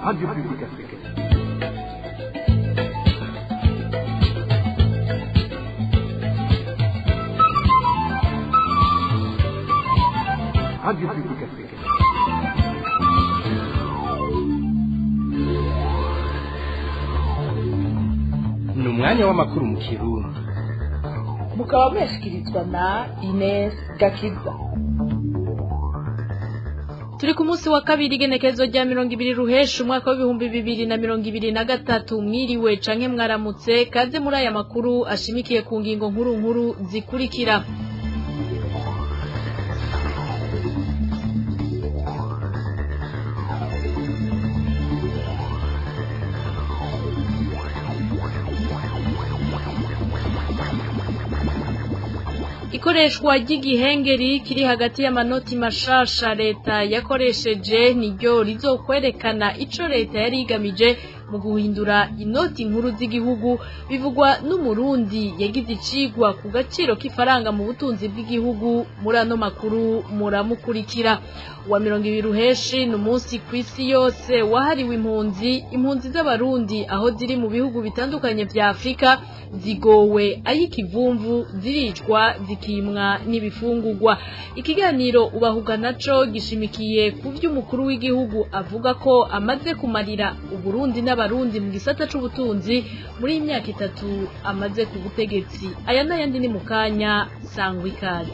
Radio Publique Africaine. Radio Publique Africaine. Ni umwanya w'amakuru mu Kirundi. Mukaba mwashikirizwa na Ines Gakiza. Turi ku munsi wa kabiri, igenekerezo rya 20 Ruhesha, umwaka wa 2023. Mwiriwe canke mwaramutse, kaze muri aya makuru ashimikiye ku ngingo nkuru nkuru zikurikira. Ikoreshwa ry'igihengeri kiri hagati y'amanoti mashasha leta yakoresheje niryo rizokwerekana ico leta yari igamije mu guhindura inoti nkuru z'igihugu, bivugwa n'Umurundi yagize icigwa ku gaciro k'ifaranga mu butunzi bw'igihugu. Muri ano makuru muramukurikira. Wa 20 Ruheshi ni umunsi kw'isi yose wahariwe impunzi. Impunzi z'Abarundi aho ziri mu bihugu bitandukanye vya Afrika zigowe ay'ikivumvu, ziricwa, zikimwa n'ibifungurwa. Ikiganiro Ubahuga naco gishimikiye ku vy'umukuru w'igihugu avuga ko amaze kumarira Uburundi n'Abarundi mu gisata c'ubutunzi muri iyi myaka 3 amaze ku butegetsi. Aya n'ayandi ni mu kanya, sangwa ikaze.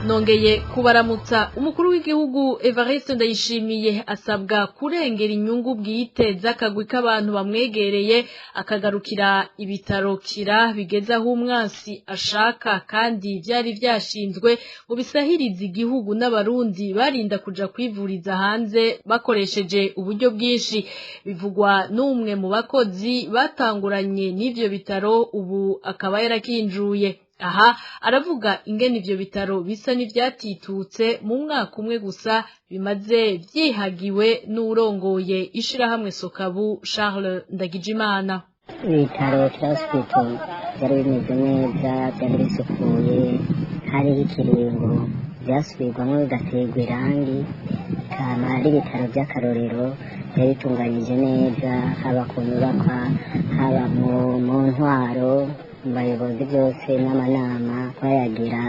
Nongeye kubaramutsa. Umukuru w'igihugu Evariste Ndayishimiye asabwa kurengera inyungu bwite z'akagwi k'abantu bamwegereye, akagarukira ibitaro Kira bigeze aho umwansi ashaka, kandi vyari vyashinzwe ngo bisahirize igihugu n'Abarundi barinda kuja kwivuriza hanze bakoresheje uburyo bwinshi. Bivugwa n'umwe mu bakozi batanguranye n'ivyo bitaro, ubu akaba yarakinjuye. Aha aravuga ingene ivyo bitaro bisa n'ivyatitutse mu mwaka umwe gusa bimaze vyihagiwe n'urongoye ishirahamwe Sokabu, Charles Ndagijimana. Ibitaro Kira Hospital byari bimeze neza, byari bisukuye, hariho ikiringo byasubirwamo bigaterwa irangi, bikaba ari ibitaro by'akarorero, byari bitunganyije neza, haba ku nyubakwa, haba mu ntwaro, mu bayobozi, byose n'amanama bayagira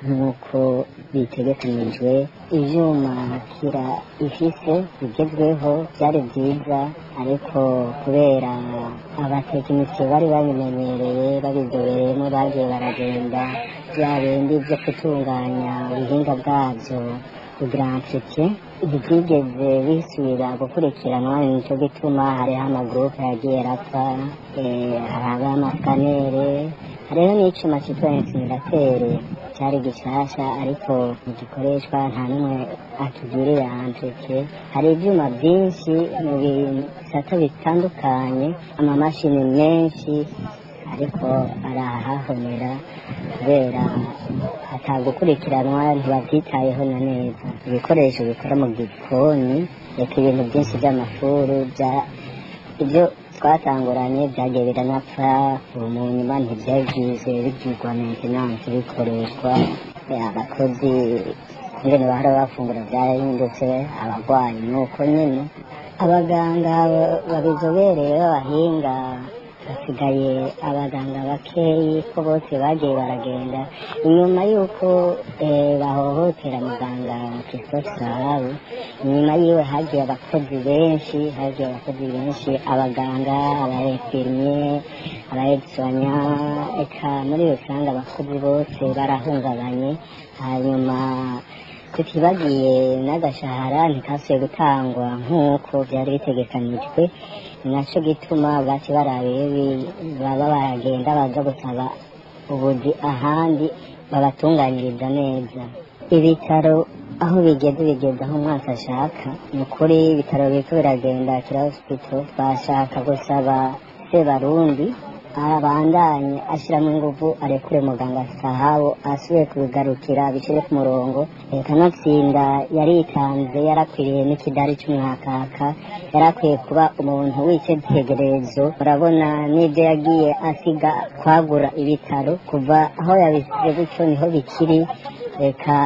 nk'uko bitegekanijwe. Ivyuma Kira ifise bigezweho byari byiza, ariko kubera abatekinisiye bari babimenyereye, babizobereyemo, bagiye baragenda, bya bindi byo gutunganya ubuhinga bwabyo kugira entretien ntibyigeze bisubira gukurikiranwa. Nico gituma hariho amagurupe yagiye arapfa, haraba amascanner, hariho n'icuma citwa incinerateur cari gishasha ariko ntigikoreshwa, nta n'umwe akigirira entretien. Hari ivyuma vyinshi mu bisata bitandukanye, amamashini menshi, ariko arahahomera kubera atagukurikiranwa, ntibavyitayeho na neza. Ibikoresho bikora mu gikoni, reka ibintu byinshi by'amafuru, ibyo twatanguranye byagiye biranapfa, ubu mu nyuma ntivyagize bigirwa maintenance, bikoreshwa. Abakozi ingene bahora bafungura byarahindutse, abarwayi nuko nyene. Abaganga babizobereye b'abahinga hasigaye abaganga bakeyi, ko bose bagiye baragenda inyuma y'uko bahohotera muganga Christophe Sahabu. Inyuma yiwe hagiye abakozi benshi, hagiye abakozi benshi, abaganga, aba infirmiers, aba aides-soignants, eka muri rusange abakozi bose barahungabanye. Hanyuma tutibagiye n'agashahara ntikasubiye gutangwa nk'uko byari bitegekanijwe. Ni naco gituma baci barabiye baba baragenda baza gusaba ubuzi ahandi babatunganyiriza neza. Ibitaro aho bigeze, bigeze aho umwaka ashaka. Ni ukuri ibitaro biriko biragenda. Kira Hospital twashaka gusaba Sebarundi Arabandanye ashyiramo ingufu, arekure muganga Sahabu asubiye kubigarukira bishyire ku murongo. Kanatsinda yaritanze, yarakwiriye n'ikidari cy'umwakaka, yarakwiye kuba umuntu w'icyitegererezo. Urabona n'ibyo yagiye asiga, kwagura ibitaro, kuva aho yabisize gutyo niho bikiri. Reka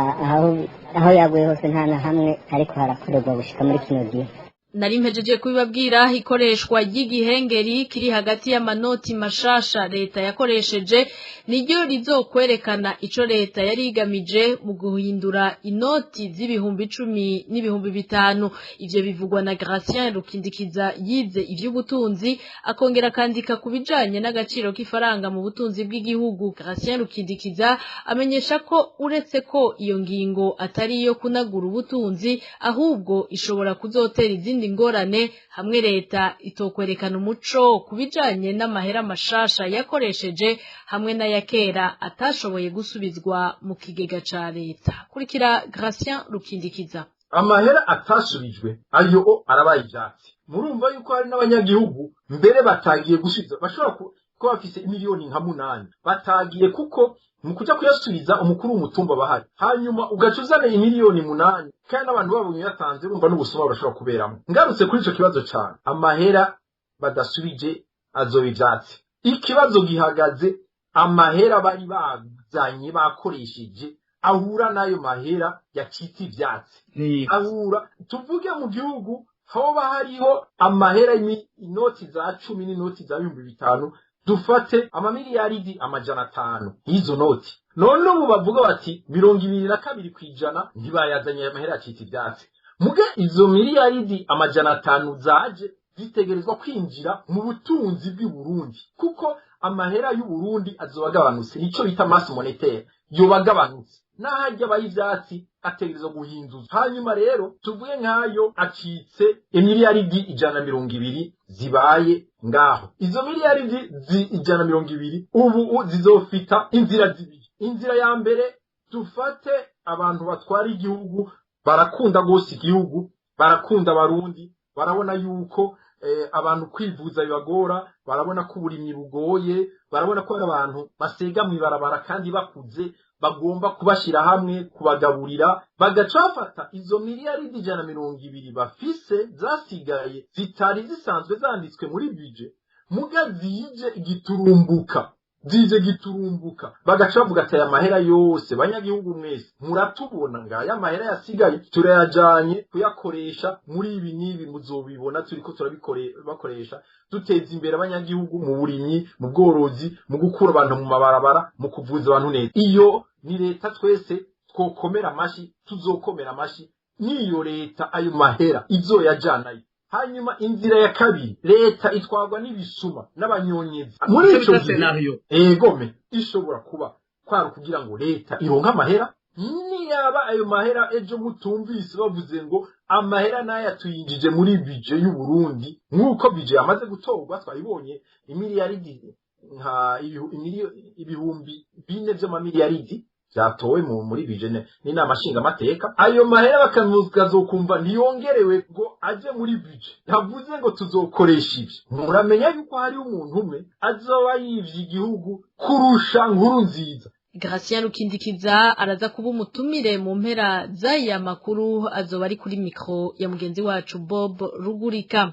aho yaguye hose nta na hamwe ariko harakorerwa gushika muri kino gihe. Nari mpejeje kubibabwira, ikoreshwa ry'igihengeri kiri hagati y'amanoti mashasha leta yakoresheje niryo rizokwerekana ico leta yari igamije mu guhindura inoti z'10,000 n'5,000. Ivyo bivugwa na Gratien Rukindikiza, yize ivy'ubutunzi akongera akandika ku bijanye n'agaciro k'ifaranga mu butunzi bw'igihugu. Gratien Rukindikiza amenyesha ko uretse ko iyo ngingo atari iyo kunagura ubutunzi, ahubwo ishobora kuzotera izindi ingorane hamwe leta itokwerekana umuco ku bijanye n'amahera mashasha yakoresheje hamwe n'ayakera atashoboye gusubizwa mu kigega ca leta. Kurikira Gratien Rukindikiza. Amahera atasubijwe ayo arabaye ivyatsi. Murumva yuko hari n'abanyagihugu mbere batagiye gusubiza, bashobora kuba bafise imiliyoni nka 8 batagiye, kuko mu kuja kuyasubiza umukuru w'umutumba bahari, hanyuma ugaca uzana imiliyoni 8 kandi n'abantu babonye yatanze, urumva n'ubusuma burashobora kuberamo. Ngarutse kuri ico kibazo cane, amahera badasubije azoba ivyatsi. Ikibazo gihagaze amahera bari bazanye bakoresheje ahura n'ayo mahera yacitse ivyatsi ahura. Tuvuge mu gihugu hoba hariho amahera, inoti za 10 n'inoti za 5,000, dufate amamiliyaridi 500 y'izo noti. None ubu bavuga bati 22% ntibayazanye, ayo mahera yacitse ivyatsi. Muge izo miliyaridi 500 zaje zitegerezwa kwinjira mu butunzi bw'i Burundi, kuko amahera y'u Burundi azoba agabanutse, nico bita masse monétaire yoba agabanutse, n'ahajya abaye ivyatsi ategerezwa guhinduza. Hanyuma rero tuvuge nk'ayo acitse imiliyaridi 120 zibaye ngaho, izo miliyaridi 120 ubu zizofita inzira zibiri. Inzira ya mbere, dufate abantu batwara igihugu barakunda gose igihugu, barakunda abarundi, barabona yuko abantu kwivuza bibagora, barabona ko uburimyi bugoye, barabona ko hari abantu basega mw'ibarabara kandi bakuze, bagomba kubashira hamwe, kubagaburira, bagaca bafata izo miliyaridi 120 bafise zasigaye zitari zisanzwe zanditswe muri budget, muga zije igiturumbuka, zije giturumbuka, bagaca bavuga ati aya mahera yose, banyagihugu mwese muratubona, ngaya mahera yasigaye turayajanye kuyakoresha muri ibi n'ibi, muzobibona turiko turabikoresha duteza imbere abanyagihugu mu burimyi, mu bworozi, mu gukura abantu mu mabarabara, mu kuvuza abantu neza. Iyo ni leta twese twokomera amashi, tuzokomera amashi n'iyo leta ayo mahera izoyajanayo. Hanyuma inzira ya kabiri, leta itwarwa n'ibisuma n'abanyonyezi muri ico gihe, egome ishobora kuba kwari kugira ngo leta ironke amahera. Niyaba ayo mahera ejo mutumvise bavuze ngo amahera n'aya tuyinjije muri budget y'u Burundi, nk'uko budget yamaze gutorwa twayibonye, imiliyaridi nka 4,000 vy'amamiliyaridi vyatowe muri budget n'inama nshingamateka, ayo mahera bakazokumva ntiyongerewe ngo aje muri budget, yavuze ngo tuzokoresha ivyo. Muramenya yuko hari umuntu umwe azoba yivye igihugu kurusha Nkuru Nziza. Gratien Rukindikiza araza kuba umutumire mu mpera z'aya makuru, azoba ari kuri mikro ya mugenzi wacu Bob Rugurika.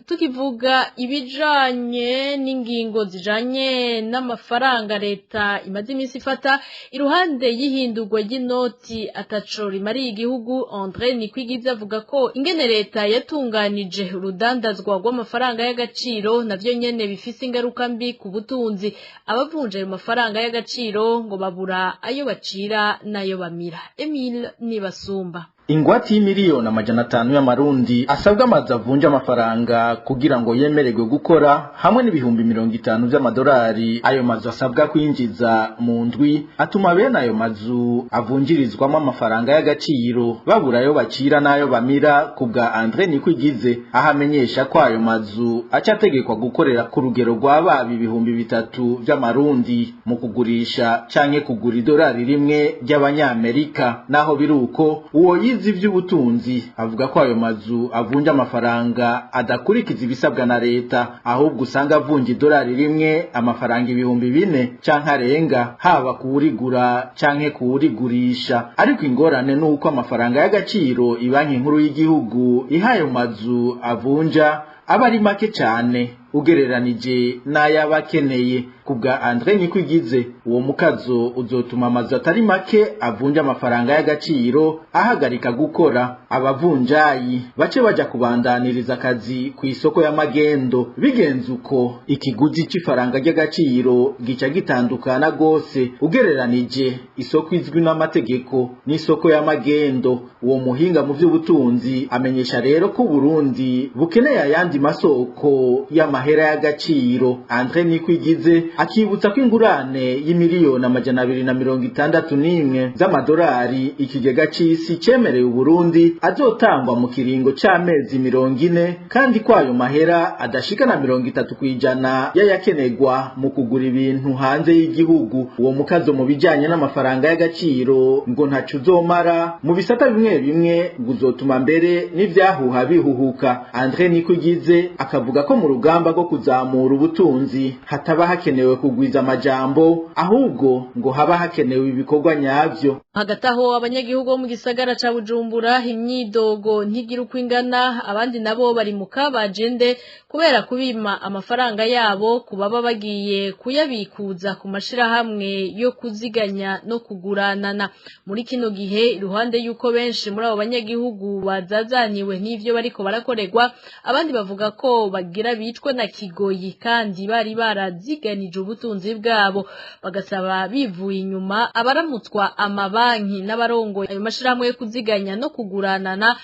Tukivuga ibijanye n'ingingo zijanye n'amafaranga leta imaze iminsi ifata, iruhande y'ihindurwa ry'inoti ataco rimariye igihugu, André Nikwigiza avuga ko ingene leta yatunganije urudandazwa rw'amafaranga y'agaciro navyo nyene bifise ingaruka mbi ku butunzi. Abavunja ayo mafaranga y'agaciro ngo babura ayo bacira n'ayo bamira. Emile Nibasumba. Ingwati y'imiliyoni 500 y'amarundi asabwa amazu avunja amafaranga kugira ngo yemererwe gukora, hamwe n'50,000 vy'amadolari ayo mazu asabwa kwinjiza mu ndwi, atuma bene ayo mazu avunjirizwamo amafaranga y'agaciro babura ayo bacira n'ayo bamira. Ku bwa André Nikwigize, aho amenyesha ko ayo mazu acategekwa gukorera ku rugero rwa baba 3,000 vy'amarundi mu kugurisha canke kugura idolari rimwe ry'abanyamerika. Naho biruko, uwo Uwize ivy'ubutunzi avuga ko ayo mazu avunja amafaranga adakurikiza ibisabwa na leta, ahubwo usanga avunja idolari rimwe amafaranga 4000 canke arenga, haba kuwurigura canke kuwurigurisha. Ariko ingorane nuko amafaranga y'agaciro ibanki nkuru y'igihugu ihayo mazu avunja aba ari make cyane ugereranije n'ayabakeneye. Kubwa Andre Nikwigize, uwo mukazo uzotuma amazu atari make avunja amafaranga y'agaciro ahagarika gukora, abavunjayi bace baja kubandaniriza akazi ku isoko y'amagendo. Bigenze uko, ikiguzi c'ifaranga ry'agaciro gica gitandukana gose ugereranije isoko izwi n'amategeko n'isoko y'amagendo. Uwo muhinga mu vy'ubutunzi amenyesha rero ko Burundi bukeneye ayandi masoko y'amahera y'agaciro. Andre Nikwigize akibutsa ko ingurane y'imiliyoni 261 z'amadolari ikigega c'isi cemereye Uburundi azotangwa mu kiringo c'amezi 40, kandi ko ayo mahera adashika na 30% y'ayakenegwa mu kugura ibintu hanze y'igihugu. Uwo mukazo mu bijanye n'amafaranga y'agaciro ngo ntaco uzomara mu bisata bimwe bimwe, ngo uzotuma mbere n'ivyahuha bihuhuka. Andre Nikwigize akavuga ko mu rugamba rwo kuzamura ubutunzi hataba hakenewe kugwiza amajambo, ahubwo ngo haba hakenewe ibikorwa nyavyo. Hagati aho abanyagihugu bo mu gisagara ca Bujumbura imyidogo ntigira uko ingana, abandi nabo bari mu kabajende kubera kubima amafaranga yabo kubaba bagiye kuyabikuza ku mashirahamwe yo kuziganya no kuguranana. Muri kino gihe, iruhande yuko benshi muri abo banyagihugu bazazaniwe n'ivyo bariko barakorerwa, abandi bavuga ko bagira bicwe na kigoyi kandi bari baraziganije ubutunzi bwabo, bagasaba bivuye inyuma abaramutswa amabanki n'abarongoye ayo mashirahamwe yo kuziganya no kuguranana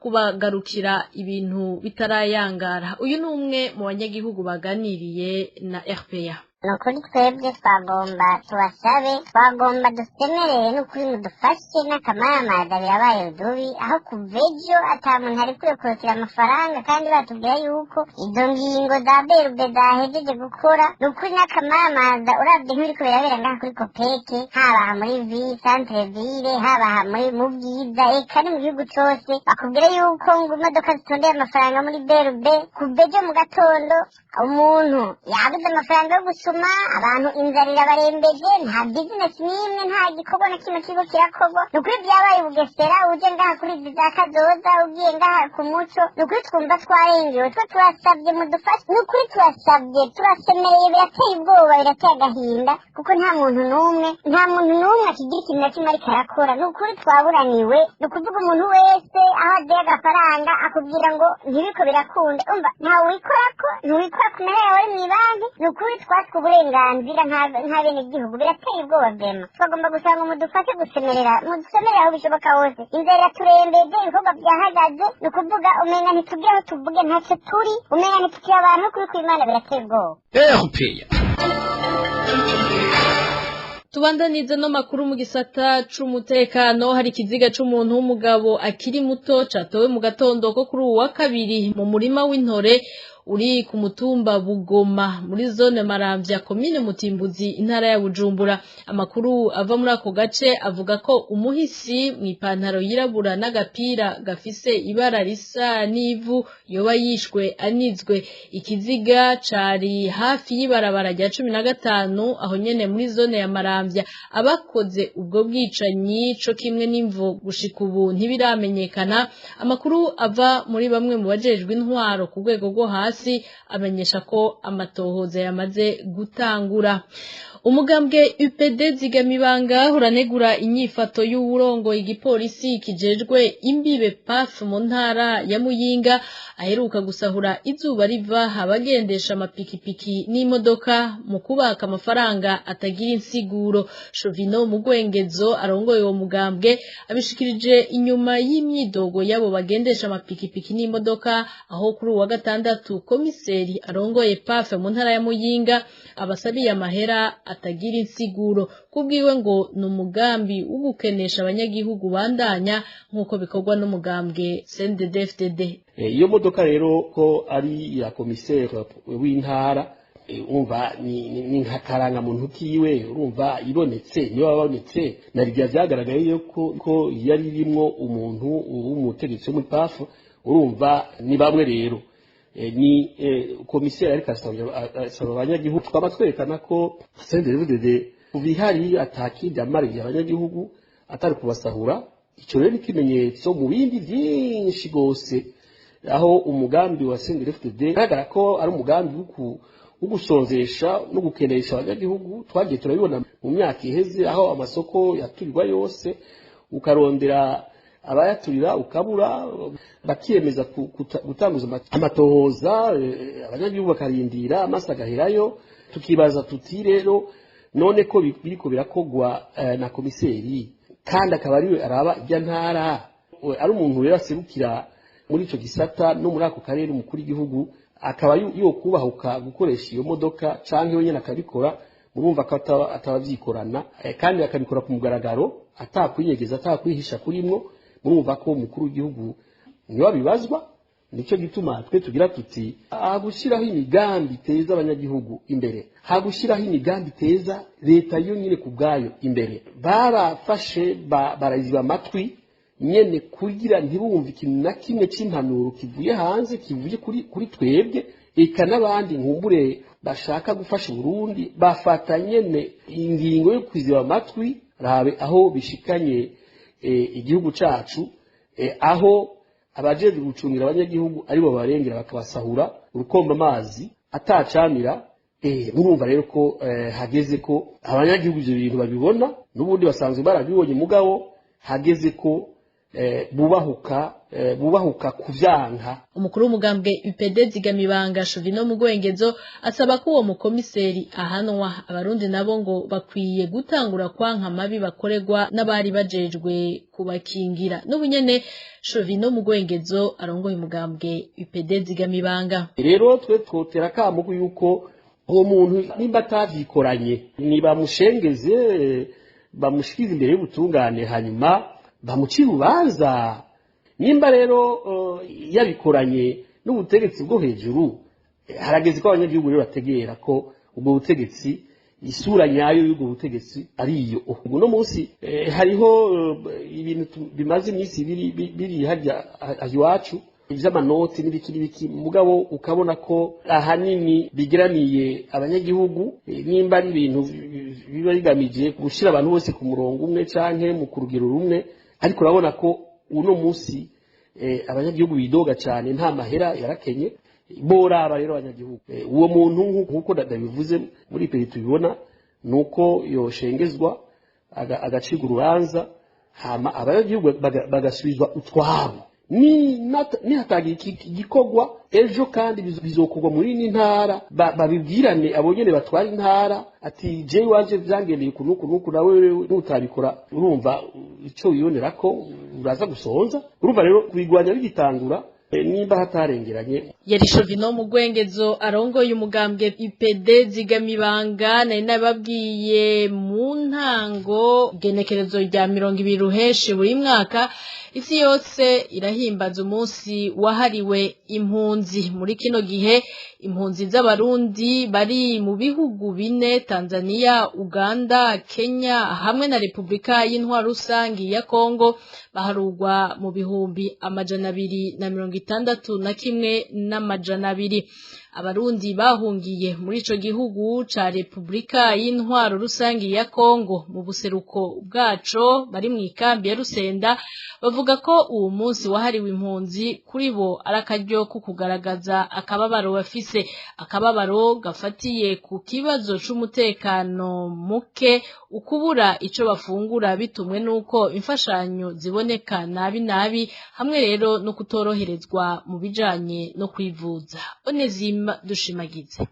kubagarukira ibintu bitarayangara. Uyu ni umwe mu banyagihugu baganiriye na RPA. Nukuri twebwe twagomba tubasabe, twagomba dusemerere, n'ukuri mudufashe n'akamaramaza birabaye rudubi, aho kuva ejo ata muntu arikwiye kurukira amafaranga, kandi batubwira yuko izo ngingo za berube zahejeje gukora. Nukuri n'akamaramaza, uravye nk'ibiriko birabera ngaha kuri Kopeke, haba aha muri ville, centre ville, haba aha muri mu Bwiza, eka no mu gihugu cose, bakubwira yuko ngo imodoka zitondeye amafaranga muri berube. Kuva ejo mu gatondo umuntu yabuze amafaranga yo gusuma, abantu inzara irabarembeje, nta bizinesi n'imwe, nta gikorwa na kimwe kiriko kirakorwa. Nukuri vyabaye ubugesera, uje ngaha kuri izi za Kazoza, ugiye ngaha ku Muco, nukuri twumva twarengewe. Twe turasavye mudufashe, nukuri turasavye, turasemereye, birateye ubwoba, birateye agahinda, kuko nta muntu n'umwe, nta muntu n'umwe akigira ikintu na kimwe ariko arakora. Nukuri twaburaniwe. Ni ukuvuga umuntu wese aho adeye agafaranga akubwira ngo ntibiko birakunda, umva ntawe wikorako, ntiwikora ku mahera yawe mw'ibanki. Nukuri twatwe uburenganzira nk'abenegihugu, birateye ubwoba vema. Twagomba gusanga mudufashe gusemerera, mudusemerere aho bishoboka hose. Inzara iraturembeje, ibikorwa vyahagaze, ni ukuvuga umenga ntitugira aho tuvuge, ntacyo turi, umenga ntitukiri abantu. Kuri kw'Imana birateye ubwoba. Tubandaniza no makuru mu gisata c'umutekano. Hari ikiziga c'umuntu w'umugabo akiri muto catowe mu gatondo ko kuri uwa kabiri mu murima w'intore uri ku mutumba Bugoma muri zone Maramvya, komine Mutimbuzi, intara ya Bujumbura. Amakuru ava muri ako gace avuga ko umuhisi mw'ipantaro yirabura n'agapira gafise ibara risa n'ivu yoba yishwe anizwe. Ikiziga cari hafi y'ibarabara rya 15 aho nyene muri zone ya Maramvya. Abakoze ubwo bwicanyi co kimwe n'imvo gushika ubu ntibiramenyekana. Amakuru ava muri bamwe mu bajejwe intwaro ku rwego rwo hasi amenyesha ko amatohoza yamaze gutangura. Umugambwe UPD Zigamibanga uranegura inyifato y'uwurongo igipolisi kijejwe imbibe PAF mu ntara ya Muyinga, aheruka gusahura izuba riva abagendesha amapikipiki n'imodoka mu kubaka amafaranga atagira insiguro. Chovino Mugwengezo arongoye uwo mugambwe abishikirije inyuma y'imyidogo yabo bagendesha amapikipiki n'imodoka, aho kuri uwa gatandatu komiseri arongoye PAF mu ntara ya Muyinga abasabiye amahera atagira insiguro. Kubwiwe ngo ni umugambi wo gukenesha abanyagihugu bandanya nk'uko bikorwa n'umugambwe CNDD-FDD. Iyo modoka rero ko ari ya komiseri w'intara, Umva, ni nka karangamuntu kiwe. Urumva ibonetse, niyo babonetse na rya vyagaragaye ko yari irimwo umuntu w'umutegetsi wo muri PAF. Urumva ni bamwe rero, ni komiseri ariko asaba abanyagihugu. Twaba twerekana ko CNDD-FDD bihari atakindi amariye abanyagihugu atari kubasahura. Ico rero ni ikimenyetso mu bindi byinshi gose, aho umugambi wa CNDD-FDD bigaragara ko ari umugambi wo gusonzesha no gukenesha abanyagihugu. Twagiye turabibona mu myaka iheze, aho amasoko yaturirwa yose, ukarondera abayaturira ukabura, bakiyemeza gutanguza amatohoza, abanyagihugu bakarindira amaso agaherayo. Tukibaza tuti rero none ko biriko birakogwa na komiseri, kandi akaba ariwe araba irya ntara, ari umuntu rero aserukira muri ico gisata no muri ako karere umukuru w'igihugu, akaba yokubahuka gukoresha iyo modoka canke we nyene akabikora? Murumva ko atabavyikorana, kandi akabikora ku mugaragaro, atakwinyegeza, atakwihisha kurimwo. Murumva ko umukuru w'igihugu niwe abibazwa. Nicyo gituma twe tugira tuti hagushyiraho imigambi iteza abanyagihugu imbere, hagushyiraho imigambi iteza leta yo nyine ku bwayo imbere, barafashe baraziba amatwi nyene kugira ntibumve ikintu na kimwe c'impanuro kivuye hanze, kivuye kuri twebwe eka n'abandi nkumbure bashaka gufasha Burundi. Bafata nyene ingingo yo kwiziba amatwi. Rabe aho bishikanye igihugu cacu, aho abajejwe gucungira abanyagihugu aribo barengera bakabasahura urukomba amazi atacamira. Murumva rero ko hageze ko abanyagihugu ivyo bintu babibona. N'ubundi basanzwe barabibonye, mugabo hageze ko bubahuka kuvyanka. Umukuru w'umugambwe UPD Zigamibanga, Shovino Mugwengezo, asaba ko uwo mukomiseri ahanwa. Abarundi nabo ngo bakwiye gutangura kwanka amabi bakorerwa n'abari bajejwe kubakingira. N'ubunyene Shovino Mugwengezo arongoye umugambwe UPD Zigamibanga. Rero twe twotera akamo yuko uwo muntu nimba atavyikoranye, nibamushengeze, bamushikirize imbere y'ubutungane, hanyuma bamucira urubanza. Nimba rero yabikoranye n'ubutegetsi bwo hejuru, harageze ko abanyagihugu rero bategera ko ubwo butegetsi, isura nyayo y'ubwo butegetsi ari iyo. Uno munsi hariho ibintu bimaze iminsi biri harya iwacu ivy'amanoti n'ibiki n'ibiki, mugabo ukabona ko ahanini bigeramiye abanyagihugu. Nimba ari ibintu biba bigamije gushira abantu bose ku murongo umwe canke mu kurugero rumwe, ariko urabona ko uno munsi abanyagihugu bidoga cyane, nta mahera, yarakenye. Boraba rero abanyagihugu, uwo muntu nk'uko ndabivuze muri peri tubibona nuko yoshengezwa, agacirwa urubanza, hama abanyagihugu bagasubizwa utwabo. Nihatagira igikorwa ejo, kandi bizokorwa muri iyi ntara, babibwirane abo nyene batwara intara ati jewe iwanje vyangendeye uku n'uku n'uku, nawe nutabikora urumva ico wibonera ko uraza gusonza. Urumva rero kubigwanya bigitangura, nimba hatarengeranye. Yari Shovino Mugwengezo arongoye umugambwe IPD Zigamibanga. Nari nababwiye mu ntango, genekerezo rya 20 ruheshi buri mwaka isi yose irahimbaza umunsi wahariwe impunzi. Muri kino gihe impunzi z'Abarundi bari mu bihugu bine, Tanzania, Uganda, Kenya hamwe na Republika y'Intwaro Rusangi ya Kongo, baharugwa mu 261,200. Abarundi bahungiye muri ico gihugu ca Republika y'Intwaro Rusangi ya Kongo mu buseruko bwaco bari mu ikambi ya Rusenda bavuga ko uwo munsi wahariwe impunzi kuri bo ari akaryo ko kugaragaza akababaro bafise, akababaro gafatiye ku kibazo c'umutekano muke, ukubura ico bafungura bitumwe nuko imfashanyo ziboneka nabi nabi, hamwe rero no kutoroherezwa mu bijanye no kwivuza. Onezima Dushimagize.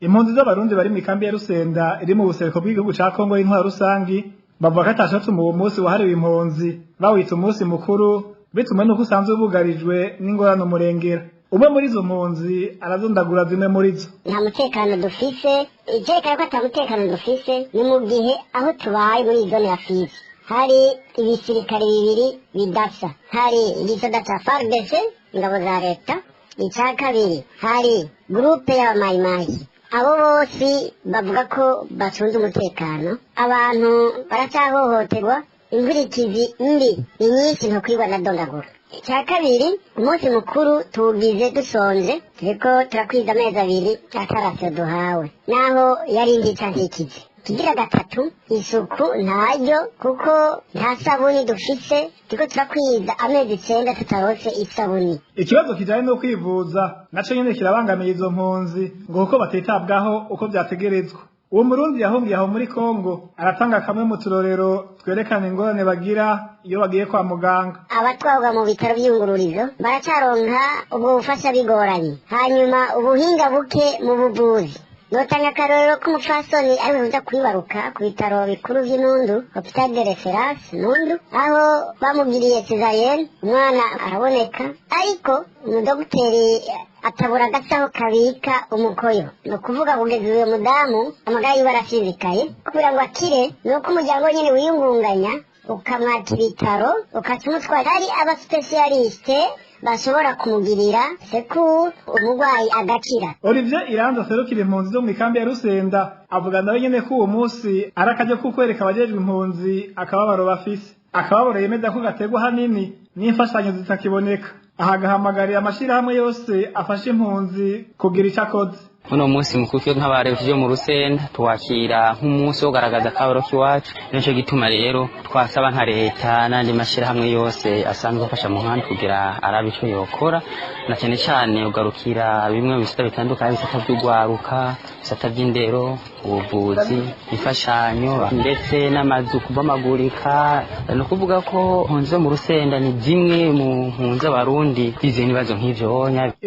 Impunzi z'Abarundi bari mu ikambi ya Rusenda iri mu buseruko bw'igihugu ca Kongo y'Intwaro Rusangi bavuga ko atashatse mu munsi wahariwe impunzi bawita umunsi mukuru bitumwe nuko usanzwe bugarijwe n'ingorane umurengera. Umwe muri izo mpunzi arazondagura zimwe muri zo. Nta mutekano dufise. Icyerekana ko ata mutekano dufise ni mu gihe aho tubaye muri iyi zone ya Fizi hari ibisirikare bibiri bidasa: hari igisoda ca FARDC, ingabo za leta; icya kabiri hari groupe y'abamayimayi. Abo bose bavuga ko bacunze umutekano, abantu baracyahohoterwa. Inkurikizi mbi ni nyinshi, ntukwirwa na dondagura. Icya kabiri, umunsi mukuru tuwugize dusonje, turiko turakwiza amezi 2 atarasiyo duhawe, naho yari indi ntikize. Kigira gatatu, isuku ntaryo, kuko nta sabuni dufise, turiko turakwiza amezi 9 tutarose isabuni. Ikibazo kijanye no kwivuza naco nyene kirabangamiye izo mpunzi, ngo kuko batitabwaho uko vyategerezwa. Uwo Murundi yahungiye aho muri Kongo aratanga kamwe mu turorero twerekana ingorane bagira iyo bagiye kwa muganga. Abatwarwa mu bitaro by'iyungururizo baracaronka ubwo bufasha bigoranye, hanyuma ubuhinga buke mu buvuzi. Notanga akarorero k'umupfasoni ariwe uza kwibaruka ku bitaro bikuru vy'Inundu, Hôpital de Référence Nundu, aho bamugiriye césarienne, umwana araboneka, ariko umudogiteri atabura agasaho kabika umukoyo. Ni ukuvuga kugeza uyo mudamu amagara yiwe arasizikaye. Kugira ngo akire ni uko umuryango nyene wiyungunganya ukamwaka ibitaro ukaca umutwara hari abaspécialistes bashobora kumugirira secours, umurwayi agakira. Olivier Iranza aserukira impunzi zo mu ikambi ya Rusenda avuga nawe nyene ko uwo munsi ari akaryo ko kwereka abajejwe impunzi akababaro bafise, akababaro yemeza ko gaterwa hanini n'imfashanyo zitakiboneka. Aha agahamagarira amashirahamwe yose afasha impunzi kugira ico akoze. Uno munsi mukuru twe nk'abarevye mu Rusenda tuwakira nk'umunsi wo kugaragaza akabaro k'iwacu. Nico gituma rero twasaba nka leta n'andi mashirahamwe yose asanzwe afasha mu nkambi kugira arabe ico yokora, na cyane cyane ugarukira bimwe mu bisata bitandukanye, ibisata vy'ugwaruka, ibisata vy'indero, ubuvuzi, imfashanyo, ndetse n'amazu kubamagurika. Ni ukuvuga ko impunzi zo mu Rusenda ni zimwe mu mpunzi z'Abarundi zize n'ibibazo nk'ivyo.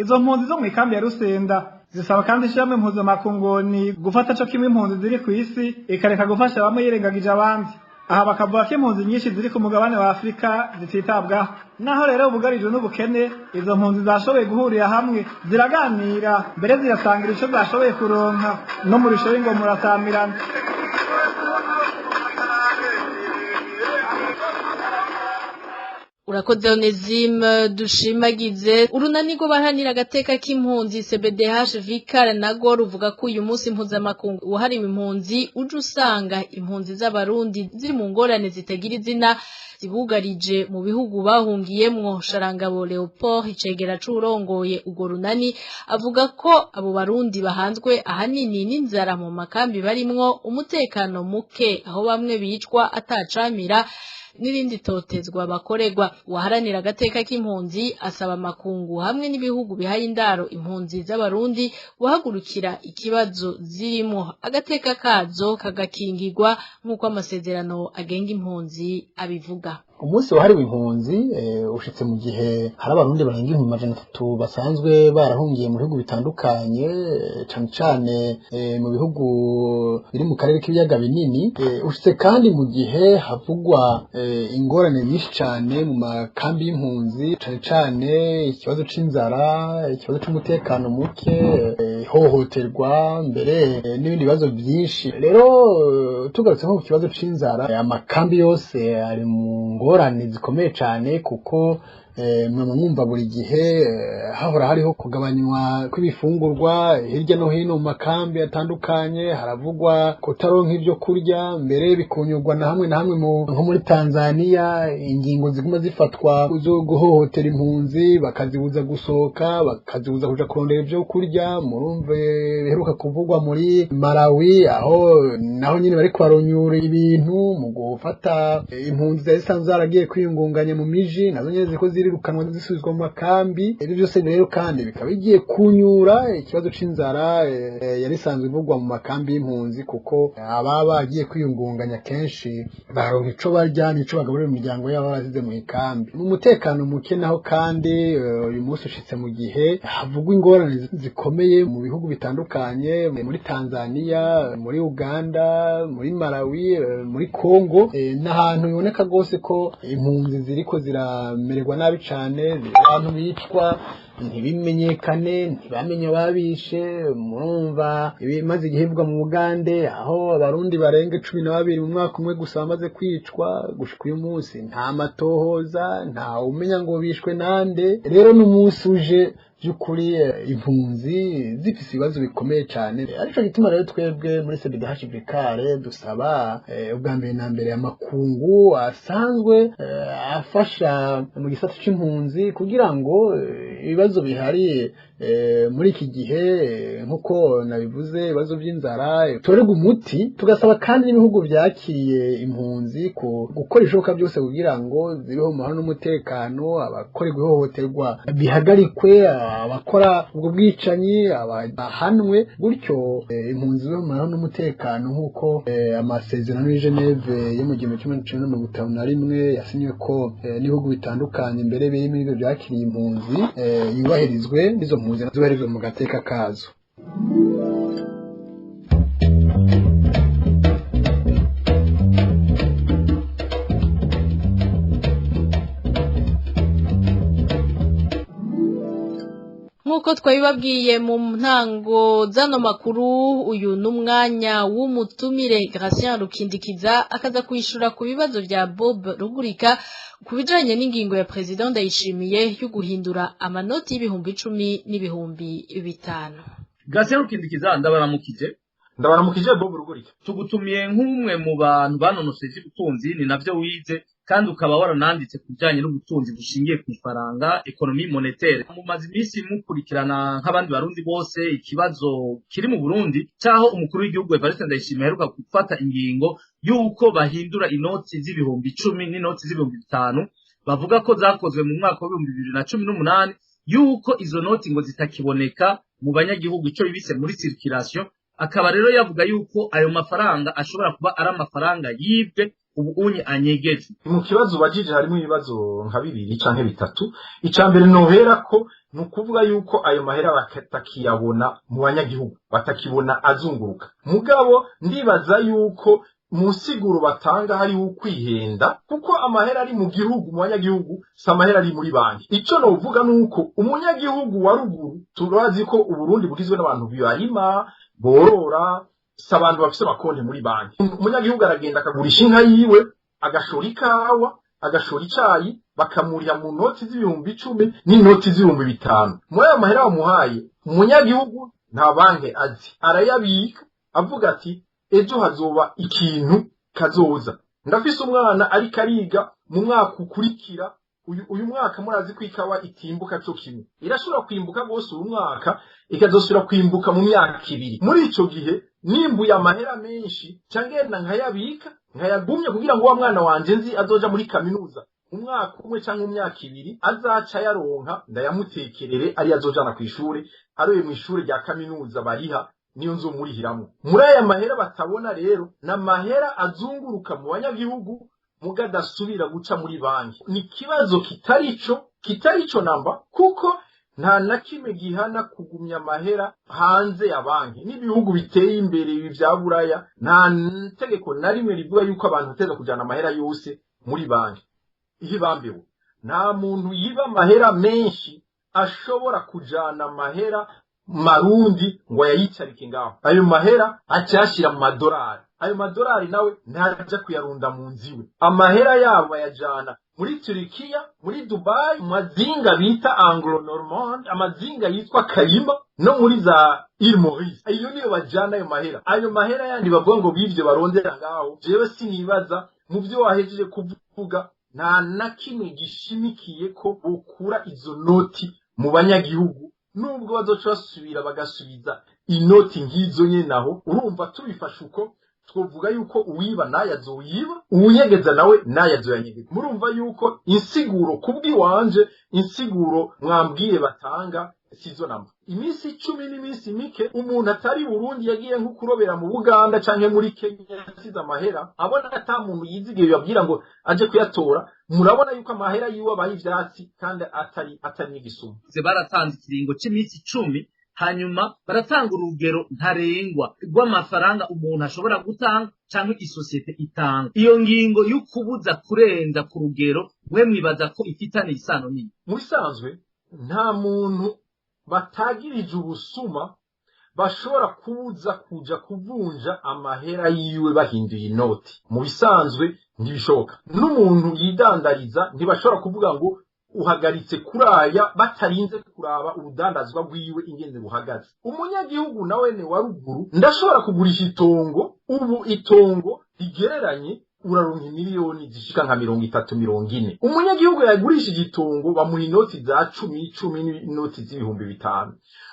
Izo mpunzi zo mu ikambi ya Rusenda zisaba kandi ishirahamwe mpuzamakungoni gufata co kimwe impunzi ziri ku isi, ikareka gufasha bamwe yirengagije abandi. Aha bakavuga ko impunzi nyinshi ziri ku mugabane wa Afurika zititabwaho. Naho rero bugarijwe n'ubukene, izo mpunzi zashoboye guhurira hamwe ziraganira, mbere zirasangira ico zashoboye kuronka, no mu rusho w'ingoma urasamirana. Urakoze Onesime dushimagize. Urunani rw'abaharanira agateka k'impunzi CBDH Vikar nago ruvuga ko uyu munsi mpuzamakungu wahariwe impunzi uje usanga impunzi z'Abarundi ziri mu ngorane zitagira izina zibugarije mu bihugu bahungiyemwo. Sharangabo Leopold, icegera c'urongoye urwo runani, avuga ko abo Barundi bahanzwe ahanini n'inzara mu makambi barimwo, umutekano muke aho bamwe bicwa atacamira, n'irindi totezwa bakorerwa. Uwaharanira agateka k'impunzi asaba amakungu hamwe n'ibihugu bihaye indaro impunzi z'Abarundi guhagurukira ikibazo zirimo, agateka kazo kagakingirwa nk'uko amasezerano agenga impunzi abivuga. Umunsi wahariwe impunzi ushitse mu gihe hari Abarundi barenga 300,000 basanzwe barahungiye mu bihugu bitandukanye, cane cane mu bihugu biri mu karere k'ibiyaga binini. Ushitse kandi mu gihe havugwa ingorane nyinshi cane mu makambi y'impunzi, cane cane ikibazo c'inzara, ikibazo c'umutekano muke, ihohoterwa, mbere n'ibindi bibazo vyinshi. Rero tugarutse nko ku kibazo c'inzara, amakambi yose ari mu ngorane zikomeye cane, kuko mwama mwumva buri gihe hahora hariho kugabanywa kw'ibifungurwa hirya no hino mu makambi atandukanye. Haravugwa kutaronka ivyo kurya, mbere bikunyurwa na hamwe na hamwe nko muri Tanzania, ingingo ziguma zifatwa zo guhohotera impunzi, bakazibuza gusohoka, bakazibuza kuja kurondera ivyo kurya. Murumve biheruka kuvugwa muri Malawi, aho naho nyene bariko baronyura ibintu mu gufata impunzi zari zisanzwe zaragiye kwiyungunganya mu miji, nazo nyene ziriko zirirukanwa zisubizwa mu makambi. Ibyo byose rero kandi bikaba bigiye kunyura ikibazo c'inzara yari isanzwe ivugwa mu makambi y'impunzi, kuko ababa bagiye kwiyungunganya kenshi baronka ico barya n'ico bagaburira imiryango yabo basize mu ikambi. Mu mutekano muke naho kandi, uyu munsi ushitse mu gihe havugwa ingorane zikomeye mu bihugu bitandukanye, muri Tanzania, muri Uganda, muri Malawi, muri Congo, n'ahantu biboneka rwose ko impunzi ziriko ziramererwa nabi cane, abantu bicwa. Ntibimenyekane, ntibamenye ababishe. Murumva ibimaze igihe bivugwa mu Bugande, aho abarundi barenga 12 mu mwaka umwe gusa bamaze kwicwa. Gushika uyu munsi nta matohoza, nta umenya ngo bishwe nande. Rero n'umunsi uje by'ukuri impunzi zifise ibibazo bikomeye cyane. Ariko gituma rero twebwe muri CBDH Vikare dusaba ubwa mbere na mbere amakungu asanzwe afasha mu gisata c'impunzi, kugira ngo ibibazo bihari muri iki gihe, nkuko nabivuze, ibibazo by'inzara torerwe umuti. Tugasaba kandi n'ibihugu byakiriye impunzi gukora ibishoboka byose kugira ngo zibeho mu mahoro n'umutekano, abakorerwa ihohoterwa bihagarikwe, abakora ubwo bwicanyi bahanwe, gutyo impunzi zibeho mu mahoro n'umutekano, nk'uko amasezerano y'i Geneve yo mu 1951 yasinywe ko n'ibihugu bitandukanye mbere birimo ibyo byakiriye impunzi yubahirizwe, n'izo mpunzi zubahirizwe mu gateka kazo. Nkuko twabibabwiye mu ntango zano makuru, uyu n'umwanya w'umutumire Gratien Rukindikiza akaza kwishura ku bibazo bya Bob Rugurika ku bijanye n'ingingo ya President Ndayishimiye yo guhindura amanoti y'10,000 n'5,000. Gratien Rukindikiza, ndabaramukije. Ndabaramukije Bob Rugurika. Tugutumiye nk'umwe mu bantu banonosoye ivy'ubutunzi, ni navyo wize, kandi ukaba warananditse ku bijanye n'ubutunzi bushingiye ku ifaranga, économie monétaire. Mumaze iminsi mukurikirana nk'abandi barundi bose ikibazo kiri mu Burundi caho umukuru w'igihugu Evariste Ndayishimiye aheruka gufata ingingo y'uko bahindura inoti z'10,000 n'inoti z'5,000, bavuga ko zakozwe mu mwaka wa 2018, yuko izo noti ngo zitakiboneka mu banyagihugu, ico bibise muri circulation. Akaba rero yavuga yuko ayo mafaranga ashobora kuba ari amafaranga yibwe, ubu unye anyegeje. Mu kibazo ubajije harimo ibibazo nka bibiri canke bitatu. Ica mbere nohera ko ni ukuvuga yuko ayo mahera batakiyabona mu banyagihugu, batakibona azunguruka. Mugabo ndibaza yuko mu nsiguro batanga hariho ukwihenda, kuko amahera ari mu gihugu mu banyagihugu si amahera ari muri banki. Ico novuga nuko umunyagihugu wa ruguru, turazi ko Uburundi bugizwe n'abantu barima, borora, si abantu bafise amakonti muri banki. Umunyagihugu aragenda akagurisha inka yiwe, agashora ikawa, agashora icayi, bakamuriha mu noti z'10,000 n'inoti z'5,000. Muri ayo mahera bamuhaye, umunyagihugu nta banki azi, arayabika avuga ati ejo hazoba ikintu kazoza, ndafise umwana ariko ariga mu mwaka ukurikira. Uyu mwaka murazi ko ikawa itimbuka co kimwe, irashobora kwimbuka rwose uyu mwaka, ikazosubira kwimbuka mu myaka 2. Muri ico gihe nimbuye amahera menshi, cangenda nkayabika nkayagumye kugira ngo wa mwana wanje nzi azoja muri kaminuza umwaka umwe canke imyaka 2 azaca yaronka, ndayamutekerere ari azojana kw'ishure, aroye mw'ishure rya kaminuza bariha, niyo nzomurihiramwo. Muri aya mahera batabona rero n'amahera azunguruka mu banyagihugu muga adasubira guca muri banki. Ni ikibazo kitarico namba, kuko nta na kimwe gihana kugumya amahera hanze ya banki. N'ibihugu biteye imbere ibi vya Buraya, nta tegeko na rimwe rivuga yuko abantu bateza kujana amahera yose muri banki. Ihibambewe, nta muntu yiba amahera menshi ashobora kujana amahera marundi ngo ayayicarike ngaho. Ayo mahera acayashira mu madorari, ayo madorari nawe ntaja kuyarunda mu nzu iwe. Amahera yabo bayajana muri Turikiya, muri Dubai, mu mazinga bita Anglo Normande, amazinga yitwa Kayima, no muri za Île Maurice. Iyo niyo bajana ayo mahera. Ayo mahera yandi bavuga ngo bivyo barondera ngaho, jewe sinibaza. Mu vyo wahejeje kuvuga nta na kimwe gishimikiye ko bokura izo noti mu banyagihugu, nubwo bazoca basubira bagasubiza inoti nk'izo nyene. Naho urumva tubifashe uko, twovuga yuko uwiba naye azoyiba, uwunyegeza nawe naye azoyanyegeza. Murumva yuko insiguro kubw'iwanje, insiguro mwambwiye batanga sizo namba. Iminsi 10 n'iminsi mike, umuntu atari Burundi yagiye nko kurobera mu Buganda canke muri Kenya yasize amahera, abona ata muntu yizigiye yabwira ngo aje kuyatora, murabona yuko amahera yiwe abaye ivyatsi kandi atari n'igisuma. Baratanze ikiringo c'iminsi 10, hanyuma baratanga urugero ntarengwa rw'amafaranga umuntu ashobora gutanga canke isosiyete itanga. Iyo ngingo y'ukubuza kurenza ku rugero, mwe mwibaza ko ifitanye isano nini? Mu bisanzwe Nta muntu batagirije ubusuma bashobora kubuza kuja kuvunja amahera yiwe bahinduye inoti. Mu bisanzwe ntibishoboka. N'umuntu yidandariza ntibashobora kuvuga ngo uhagaritse kuraya batarinze kuraba urudandazwa rwiwe ingene ruhagaze. Umunyagihugu nawe ne wa ruguru ndashobora kugurisha itongo, ubu itongo rigereranye uraronka miliyoni zishika nka 30 40. Umunyagihugu yagurishije itongo bamuha inoti za 10 10 n'inoti z'ibihumbi 5.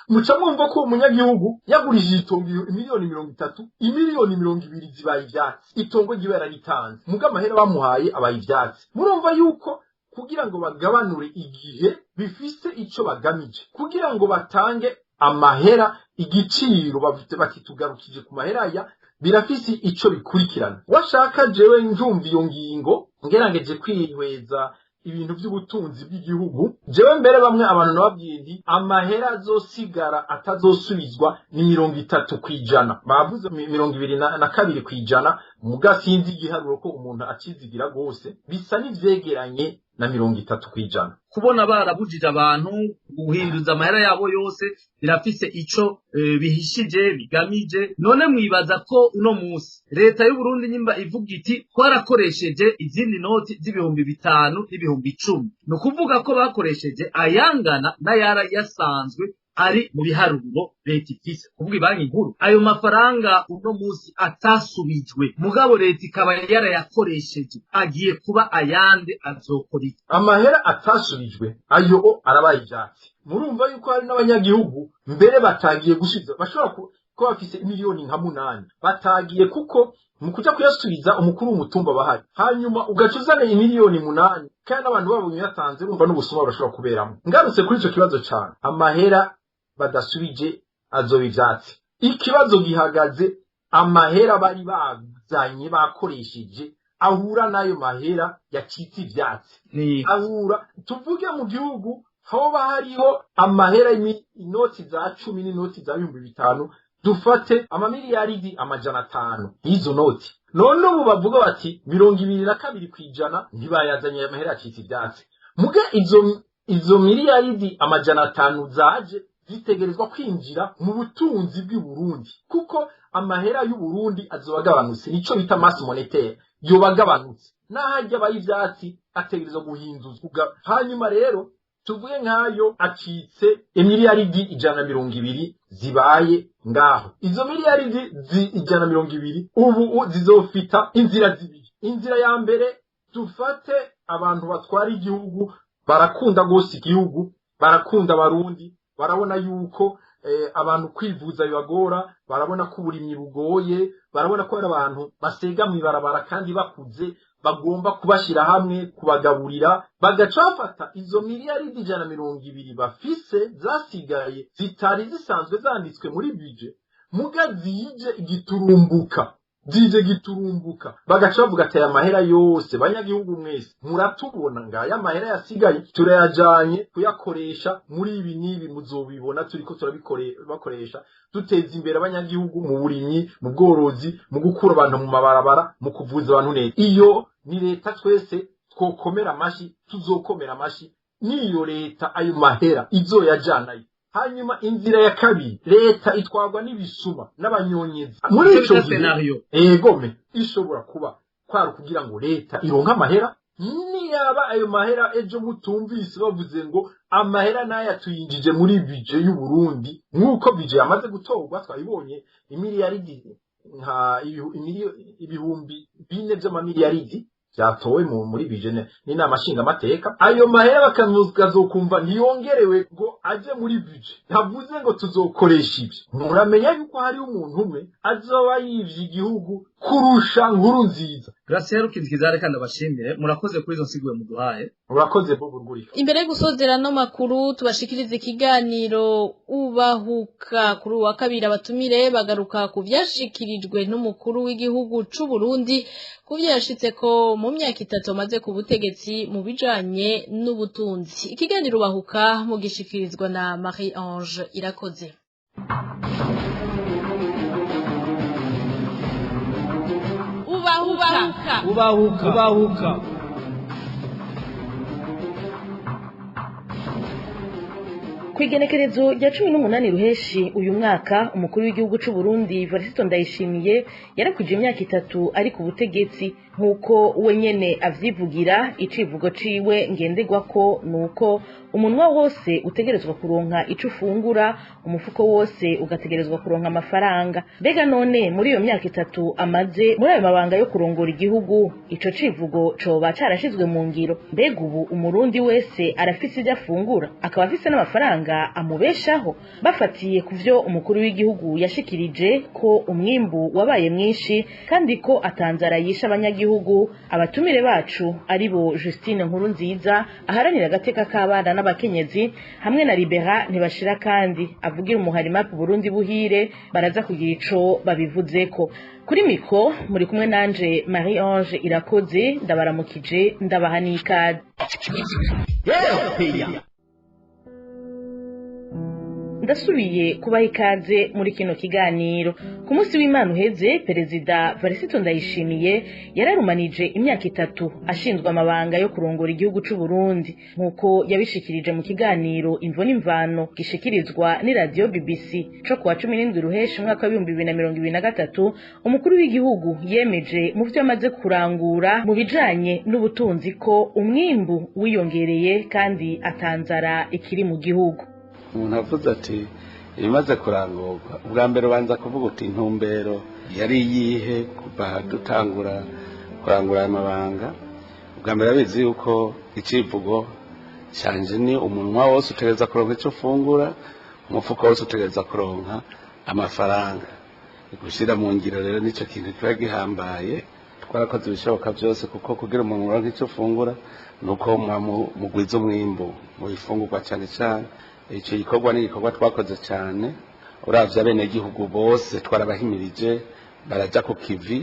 Muca mwumva ko umunyagihugu yagurishije itongo miliyoni 30, imiliyoni 20 zibaye ivyatsi. Itongo ryiwe yararitanze, muga amahera bamuhaye abaye ivyatsi. Murumva yuko kugira ngo bagabanure igihe bifise ico bagamije, kugira ngo batange amahera igiciro batitugarukije ku mahera ya birafise ico bikurikirana. Washaka jewe njumva iyo ngingo ngerageje kwihweza ibintu by'ubutunzi bw'igihugu, jewe mbere bamwe abantu nababwiye nti amahera azosigara atazosubizwa ni 30%. Bavuze 22% muga sinzi igiharuro ko umuntu akizigira gose, bisa n'ivyegeranye na 30%. Kubona barabujije abantu guhinduza amahera yabo yose birafise ico bihishije bigamije. None mwibaza ko uno munsi leta y'u Burundi nyimba ivuga iti twarakoresheje izindi noti z'ibihumbi 5 n'ibihumbi 10, no kuvuga ko bakoresheje ayangana n'ayara yasanzwe ari mu biharuro leta ifise, kuvuga ibanki nkuru. Ayo mafaranga uno munsi atasubijwe mugabo leta ikaba yarayakoresheje, agiye kuba ayande azokora iki? Amahera atasubijwe ayo arabaye ivyatsi. Murumva yuko hari n'abanyagihugu mbere batagiye gusubiza, bashobora kuba bafise miliyoni nka 8 batagiye kuko mu kuja kuyasubiza umukuru w'umutumba bahari, hanyuma ugaca uzana imiliyoni 8 kandi n'abantu babonye yatanze, urumva n'ubusuma burashobora kuberamo. Ngarutse kuri ico kibazo cane, amahera badasubije azoba ivyatsi. Ikibazo gihagaze amahera bari bazanye bakoresheje ahura n'ayo mahera yacitse ivyatsi. Ahura tuvuge mu gihugu hoba hariho amahera inoti za 10 n'inoti za 5,000, dufate amamiliyaridi 500 y'izo noti. None ubu bavuga bati 22% ntibayazanye amahera yacitse ivyatsi. Muga izo miliyaridi 500 zaje zitegerezwa kwinjira mu butunzi bw'u Burundi, kuko amahera y'u Burundi azobagabanutse, nico bita masse monétaire yobagabanutse, n'ahajya abaye ivyatsi ategerezwa guhinduzwa. Hanyuma rero tuvuge nkayo acitse imiliyaridi 120 zibaye ngaho. Izo miliyaridi 120 ubu zizofita inzira zibiri. Inzira ya mbere, dufate abantu batwara igihugu barakunda gose igihugu, barakunda abarundi, barabona yuko abantu kwivuza bibagora, barabona ko uburimyi bugoye, barabona ko hari abantu basega mw'ibarabara kandi bakuze, bagomba kubashira hamwe kubagaburira, bagaca bafata izo miliyaridi 120 bafise zasigaye zitari zisanzwe zanditswe muri budget, muga zije giturumbuka, zije giturumbuka, bagaca bavuga ati aya mahera yose banyagihugu mwese muratubona, ngaya mahera yasigaye turayajanye kuyakoresha muri ibi n'ibi, muzobibona turiko turabakoresha duteza imbere abanyagihugu mu burimyi, mu bworozi, mu gukura abantu mu mabarabara, mu kuvuza abantu neza. Iyo ni leta twese twokomera amashi, tuzokomera amashi niyo leta ayo mahera izoyajanayo. Hanyuma inzira ya kabiri, leta itwarwa n'ibisuma n'abanyonyezi. Muri ico gihe egome ishobora kuba kwari kugira ngo leta ironke amahera. Niyaba ayo mahera ejo mutumvise bavuze ngo amahera naya tuyinjije muri budget y'u Burundi, nkuko budget yamaze gutorwa twabibonye imiliyaridi nka ibihumbi 4 by'amamiliyaridi byatowe muri budget n'inama nshingamateka. Ayo mahera bakazokumva ntiyongerewe ngo aje muri budget, ntavuze ngo tuzokoresha ibyo. Muramenya yuko hari umuntu umwe azoba yivye igihugu kurusha nkuru nziza. Gracias Rukinzikiza, reka ndabashimire, murakoze kuri izo nsiguro muduhaye. Murakoze Bobo Rugurika. Imbere yo gusozera no makuru tubashikirize ikiganiro ubahuka kuri wa kabiri, abatumire bagaruka ku vyashikirijwe n'umukuru w'igihugu c'u Burundi kuvyo yashitse ko mu myaka 3 amaze ku butegetsi mu bijanye n'ubutunzi. Ikiganiro ubahuka mugishikirizwa na Marie Ange Irakoze. Ubahuka. Ubahuka. Ubahuka. Kw'igenekerezo rya 18 ruheshi uyu mwaka, umukuru w'igihugu c'u Burundi Evariste Ndayishimiye yarakwije imyaka 3 ari ku butegetsi. Nkuko we nyene avyivugira, icivugo ciwe ngenderwako nuko umunwa wose utegerezwa kuronka ico ufungura, umufuko wose ugategerezwa kuronka amafaranga. Mbega none muri iyo myaka 3 amaze muri ayo mabanga yo kurongora igihugu, ico civugo coba carashizwe mu ngiro? Mbega ubu umurundi wese arafise ivyo afungura, akaba afise n'amafaranga amubeshaho? Bafatiye kuvyo umukuru w'igihugu yashikirije ko umwimbu wabaye mwinshi kandi ko atanzara yisha abanyagihugu, abatumire bacu aribo Justine Nkurunziza aharanira agateka k'abana n'abakenyezi hamwe na Libera Ntibashira kandi avugira umuharima ku Burundi buhire, baraza kugira ico babivuzeko. Kuri miko muri kumwe nanje Marie Ange Irakoze, ndabaramukije, ndabaha n'ikaze. Ndasubiye kubaha ikaze muri kino kiganiro. Ku munsi w'Imana uheze, Perezida Evariste Ndayishimiye yararumanije imyaka 3 ashinzwe amabanga yo kurongora igihugu c'u Burundi, nkuko yabishikirije mu kiganiro Imvo n'Imvano gishikirizwa ni radio BBC co kuwa 17 ruheshi umwaka wa 2023. Umukuru w'igihugu yemeje mu vyo amaze kurangura mu bijanye n'ubutunzi ko umwimbu wiyongereye kandi atanzara ikiri mu gihugu. Umuntu avuze ati ibimaze kurangurwa, ubwa mbere ubanza kuvuga uti intumbero yari iyihe kuva dutangura kurangura aya mabanga. Ubwa mbere abizi yuko icivugo canje ni umunwa wose utegereza kuronka ico ufungura, umufuko wose utegereza kuronka amafaranga. Gushyira mu ngiro rero nico kintu kiba gihambaye. Twarakoze ibishoboka byose kuko kugira umuntu uronke ico ufungura nuko mugwiza umwimbu mu bifungurwa cyane cyane. Icyo gikorwa ni igikorwa twakoze cyane. Uravye abenegihugu bose twarabahimirije, baraja ku kivi,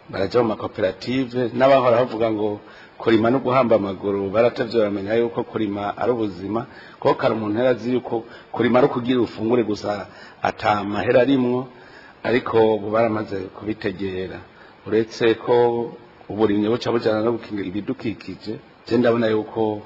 baraja mu makoperative, n'abahora bavuga ngo kurima no guhamba amaguru baratevye baramenya yuko kurima ari ubuzima, kuko kare umuntu yarazi yuko kurima ari ukugira ufungure gusa ata mahera arimwo, ariko ubu baramaze kubitegera. Uretse ko uburimyi buca bujana no gukingira ibidukikije, je ndabona yuko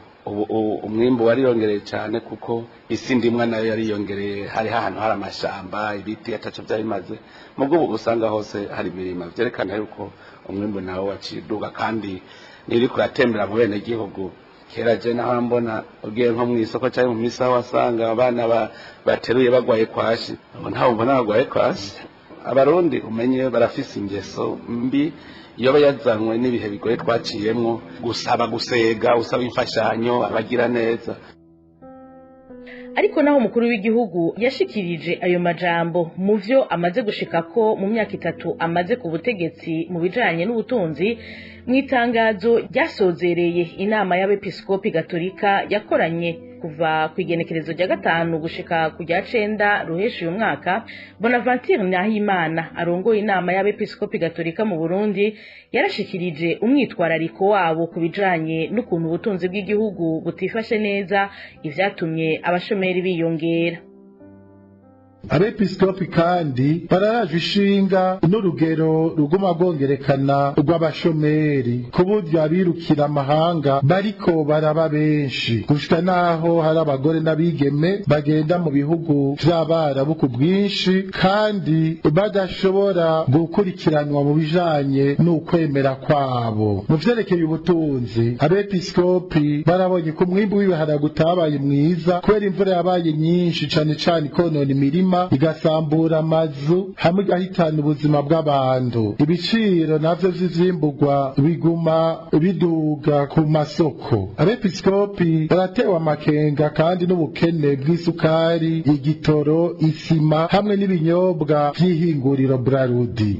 umwimbu wariyongereye cyane, kuko isi ndimwa nayo yariyongereye. Hari ahantu hari amashamba, ibiti ataco byarimaze, mubwo ubu usanga hose hari imirima, vyerekana yuko umwimbu nawo waciduga kandi niri kuratembera mu bene gihugu. Kera je naho mbona ugiye nko mw'isoko cyangwa mu misa wasanga abana bateruye bagwaye kwashi, ntawe mbona bagwaye kwashi. Abarundi umenye barafise ingeso mbi iyo bayazanywe n'ibihe bigoye twaciyemwo, gusaba gusega, usaba imfashanyo abagira neza. Ariko naho umukuru w'igihugu yashikirije ayo majambo, mu vyo amaze gushika ko mu myaka 3 amaze ku butegetsi mu bijanye n'ubutunzi, mu itangazo ryasozereye inama y'abepiskopi gatolika yakoranye kuva ku igenekerezo rya 5 gushika ku rya 9 ruheshi uyu mwaka, Bonaventure Nahimana arongoye inama y'abepiskopi gatolika mu Burundi yarashikirije umwitwarariko wabo ku bijanye n'ukuntu ubutunzi bw'igihugu butifashe neza, ivyatumye abashomeri biyongera. Abepiskopi kandi bararaje ishinga n'urugero ruguma rwongerekana rw'abashomeri, ku buryo abirukira amahanga bariko baraba benshi, gushika naho hari abagore n'abigeme bagenda mu bihugu vy'abarabu ku bwinshi kandi badashobora gukurikiranwa mu bijanye n'ukwemera kwabo. Mu vyerekeye ubutunzi, abepiskopi barabonye ko umwimbu w'ibiharage utabaye mwiza kubera imvura yabaye nyinshi cane cane ikonona imirima, igasambura amazu hamwe igahitana ubuzima bw'abantu. Ibiciro navyo vy'ivyimbugwa biguma biduga ku masoko. Abepiskopi baratewe amakenga kandi n'ubukene bw'isukari, igitoro, isima hamwe n'ibinyobwa vy'ihinguriro Brarudi.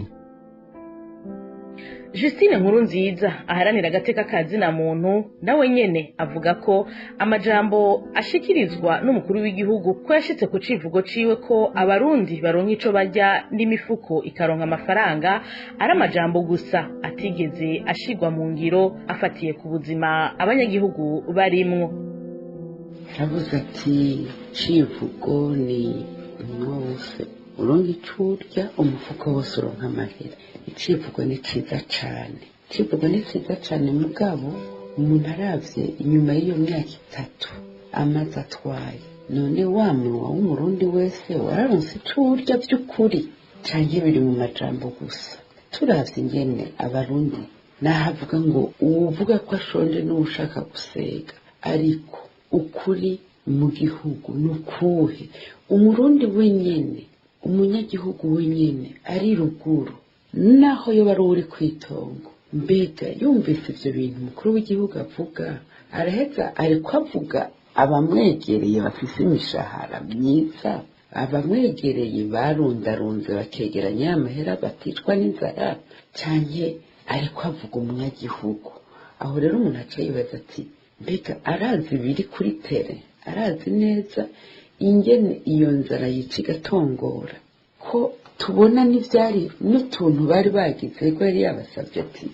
Justine Nkurunziza aharanira agateka kazina muntu nawe nyene avuga ko amajambo ashikirizwa n'umukuru w'igihugu ko yashitse ku civugo ciwe ko abarundi baronka ico barya n'imifuko ikaronka amafaranga ari amajambo gusa atigeze ashigwa mu ngiro afatiye ku buzima abanyagihugu barimwo. Yaravuze ati civugo ni umunwa wose uronka ico urya, umufuko wose uronka amahera. Icivugo ni ciza cane, icivugo ni ciza cane, mugabo umuntu aravye inyuma y'iyo myaka 3 amaze atwaye None wa munwa w'umurundi wese wararonse ico urya vy'ukuri, canke biri mu majambo gusa? Turavye ingene abarundi, nahavuga ngo uwuvuga ko ashonje n'uwushaka gusega, ariko ukuri mu gihugu ni ukuhe? Umurundi wenyene, umunyagihugu wenyene ari ruguru, naho yoba ari uri kw'itongo, mbega yumvise ivyo bintu umukuru w'igihugu avuga, araheza ariko avuga abamwegereye bafise imishahara myiza, abamwegereye barundarunze bakegeranya ya mahera baticwa n'inzara, canke ariko avuga umunyagihugu? Aho rero umuntu aca yibaza ati mbega arazi ibiri kuri tere, arazi neza ingene iyo nzara yica igatongora, ko tubona n'ivyari n'utuntu bari bagize ko yari yabasavye ati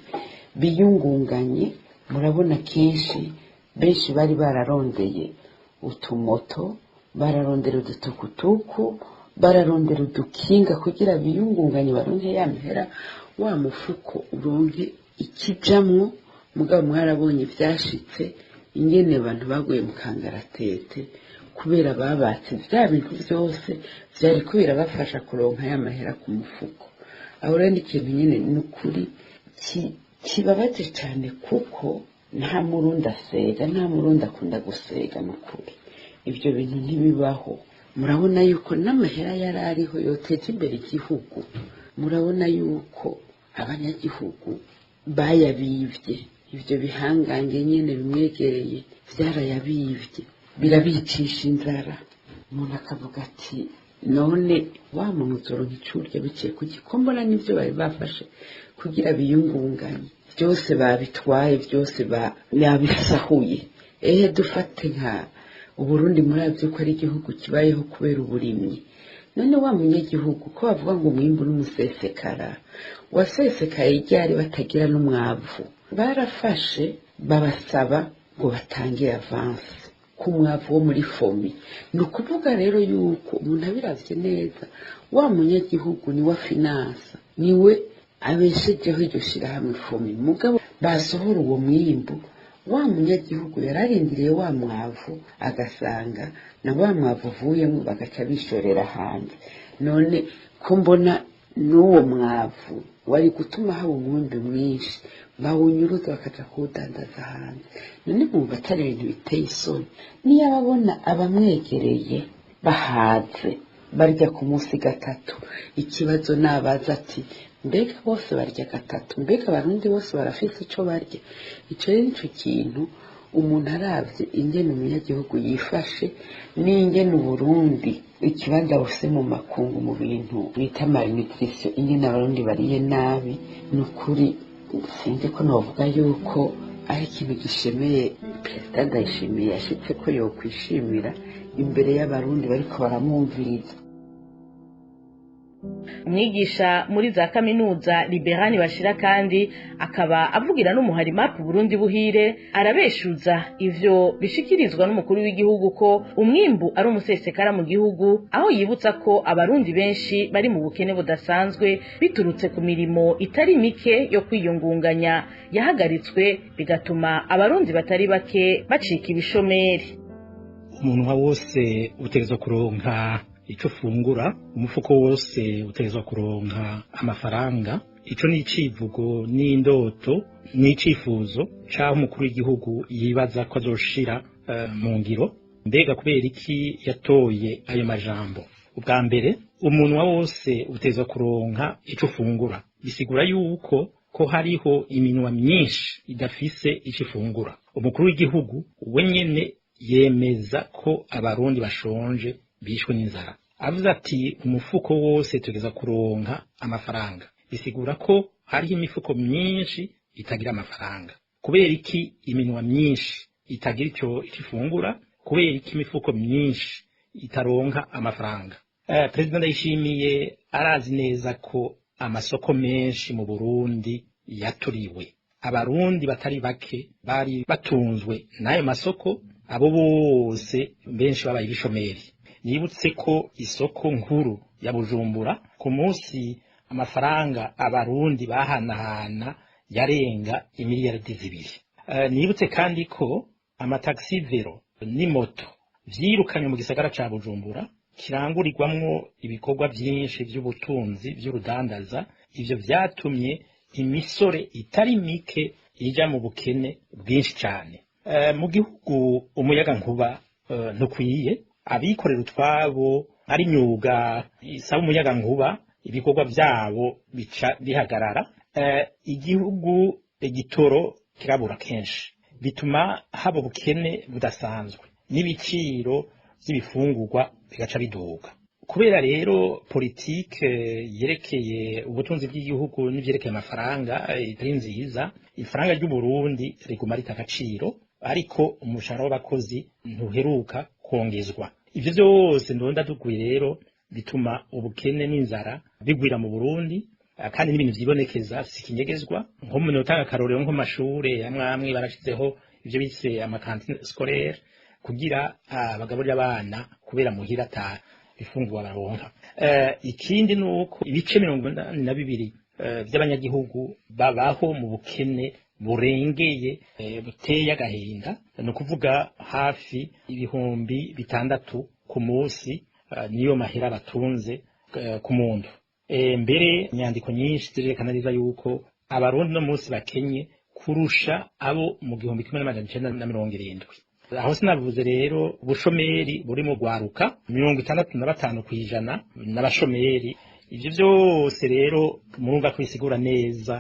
biyungunganye. Murabona kenshi benshi bari bararondeye utumoto, bararondera udutukutuku, bararondera udukinga kugira biyungunganye baronke ya mahera, wa mufuko uronke ikijamwo. Mugabo mwarabonye ivyashitse, ingene abantu baguye mu kangaratete kubera babatse vya bintu vyose vyariko birabafasha kuronka ya mahera ku mufuko. Aho rero ni ikintu nyene ni ukuri kibabaje cane, kuko nta murundi asega, nta murundi akunda gusega, ni ukuri ivyo bintu ntibibaho. Murabona yuko n'amahera yari ariho yoteje imbere igihugu, murabona yuko abanyagihugu bayabivye, ivyo bihangange nyene bimwegereye vyarayabivye, birabicisha inzara. Umuntu akavuga ati none wa muntu uzoronka icurya biciye ku gikombora, n'ivyo bari bafashe kugira biyungunganye byose babitwaye, byose babisahuye. Ehe dufate nka Uburundi, muravyo ko ari igihugu kibayeho kubera uburimyi. None wa munyagihugu ko bavuga ngo umwimbu n'umusesekara, wasesekaye ryari batagira n'umwavu? Barafashe babasaba ngo batange avance ku mwavu wo muri FOMI. Ni ukuvuga rero yuko umuntu abiravye neza, wa munyagihugu niwe afinansa, niwe abeshejeho iryo shirahamwe FOMI. Mugabo basohora uwo mwimbu, wa munyagihugu yararindiriye wa mwavu, agasanga na wa mwavu uvuyemo bagaca bishorera hanze. None ko mbona n'uwo mwavu wari gutuma haba umwimbu mwinshi, bawunyuruza bakaja kuwudandaza hanze? None bumva atari ibintu biteye isoni? Niyo ababona abamwegereye bahaze barya ku munsi gatatu, ikibazo nabaza ati mbega bose barya gatatu? Mbega abarundi bose barafise ico barya? Ico rero nico kintu umuntu aravye ingene umunyagihugu yifashe n'ingene Uburundi ikibanza bufise mu makungu mu bintu bita malnutrition, ingene abarundi bariye nabi, ni ukuri sinzi ko novuga yuko ari ikintu gishemeye Perezida Ndayishimiye yashitse ko yokwishimira imbere y'abarundi bariko baramwumviriza. Umwigisha muri za kaminuza Liberani Bashira, kandi akaba avugira n'umuhari MAP Burundi Buhire, arabeshuza ivyo bishikirizwa n'umukuru w'igihugu ko umwimbu ari umusesekara mu gihugu, aho yibutsa ko abarundi benshi bari mu bukene budasanzwe biturutse ku mirimo itari mike yo kwiyungunganya yahagaritswe, bigatuma abarundi batari bake bacika ibishomeri. Umunwa wose utegerezwa kuronka ico ufungura, umufuko wose utegerezwa kuronka amafaranga. Ico ni icivugo n'indoto n'icifuzo c'aho umukuru w'igihugu yibaza ko azoshira mu ngiro. Mbega kubera iki yatoye ayo majambo? Ubwa mbere, umunwa wose utegerezwa kuronka ico ufungura, bisigura yuko ko hariho iminwa myinshi idafise ico ifungura. Umukuru w'igihugu we nyene yemeza ko abarundi bashonje, bishwe n'inzara. Avuze ati umufuko wose tugeza kuronka amafaranga, bisigura ko hariho imifuko myinshi itagira amafaranga. Kubera iki iminwa myinshi itagira ico ifungura? Kubera iki imifuko myinshi itaronka amafaranga? Perezida Ndayishimiye arazi neza ko amasoko menshi mu Burundi yaturiwe. Abarundi batari bake bari batunzwe n'ayo masoko, abo bose benshi babaye ibishomeri. Nibutse ko isoko nkuru ya Bujumbura ku munsi amafaranga abarundi bahanahana yarenga imiliyaridi 2. Nibutse kandi ko amataxi vero n'imoto vyirukanywe mu gisagara ca Bujumbura kirangurirwamwo ibikorwa vyinshi vy'ubutunzi vy'urudandaza. Ivyo vyatumye imisore itari mike ija mu bukene bwinshi cane. Mu gihugu umuyaga nkuba ntukwiye, abikorera utwabo ari imyuga isaba umuyaga nkuba ibikorwa vyabo bica bihagarara. Igihugu igitoro kirabura kenshi, bituma haba ubukene budasanzwe n'ibiciro vy'ibifungurwa bigaca biduga. Kubera rero politike yerekeye ubutunzi bw'igihugu n'ivyerekeye amafaranga itari nziza, ifaranga ry'u Burundi riguma rita agaciro, ariko umushahara w'abakozi ntuheruka kongezwa. Ivyo vyose ndonda duguye rero bituma ubukene n'inzara bigwira mu Burundi, kandi n'ibintu vyibonekeza sikinyegezwa. Nko mu notanga akarorero nko mashure amwe amwe barashizeho ivyo bise amakantine scolaire kugira abagaburira abana kubera muhira ata ifungurwa baronka. Ikindi nuko ibice 82 by'abanyagihugu babaho mu bukene burengeye buteye agahinda, ni ukuvuga hafi 6,000 ku munsi niyo mahera batunze ku muntu. Mbere inyandiko nyinshi zirerekana neza yuko abarundi no munsi bakenye kurusha abo mu 1970. Aho sinavuze rero ubushomeri buri mu gwaruka 65% n'abashomeri. Ivyo vyose rero murumva kwisigura neza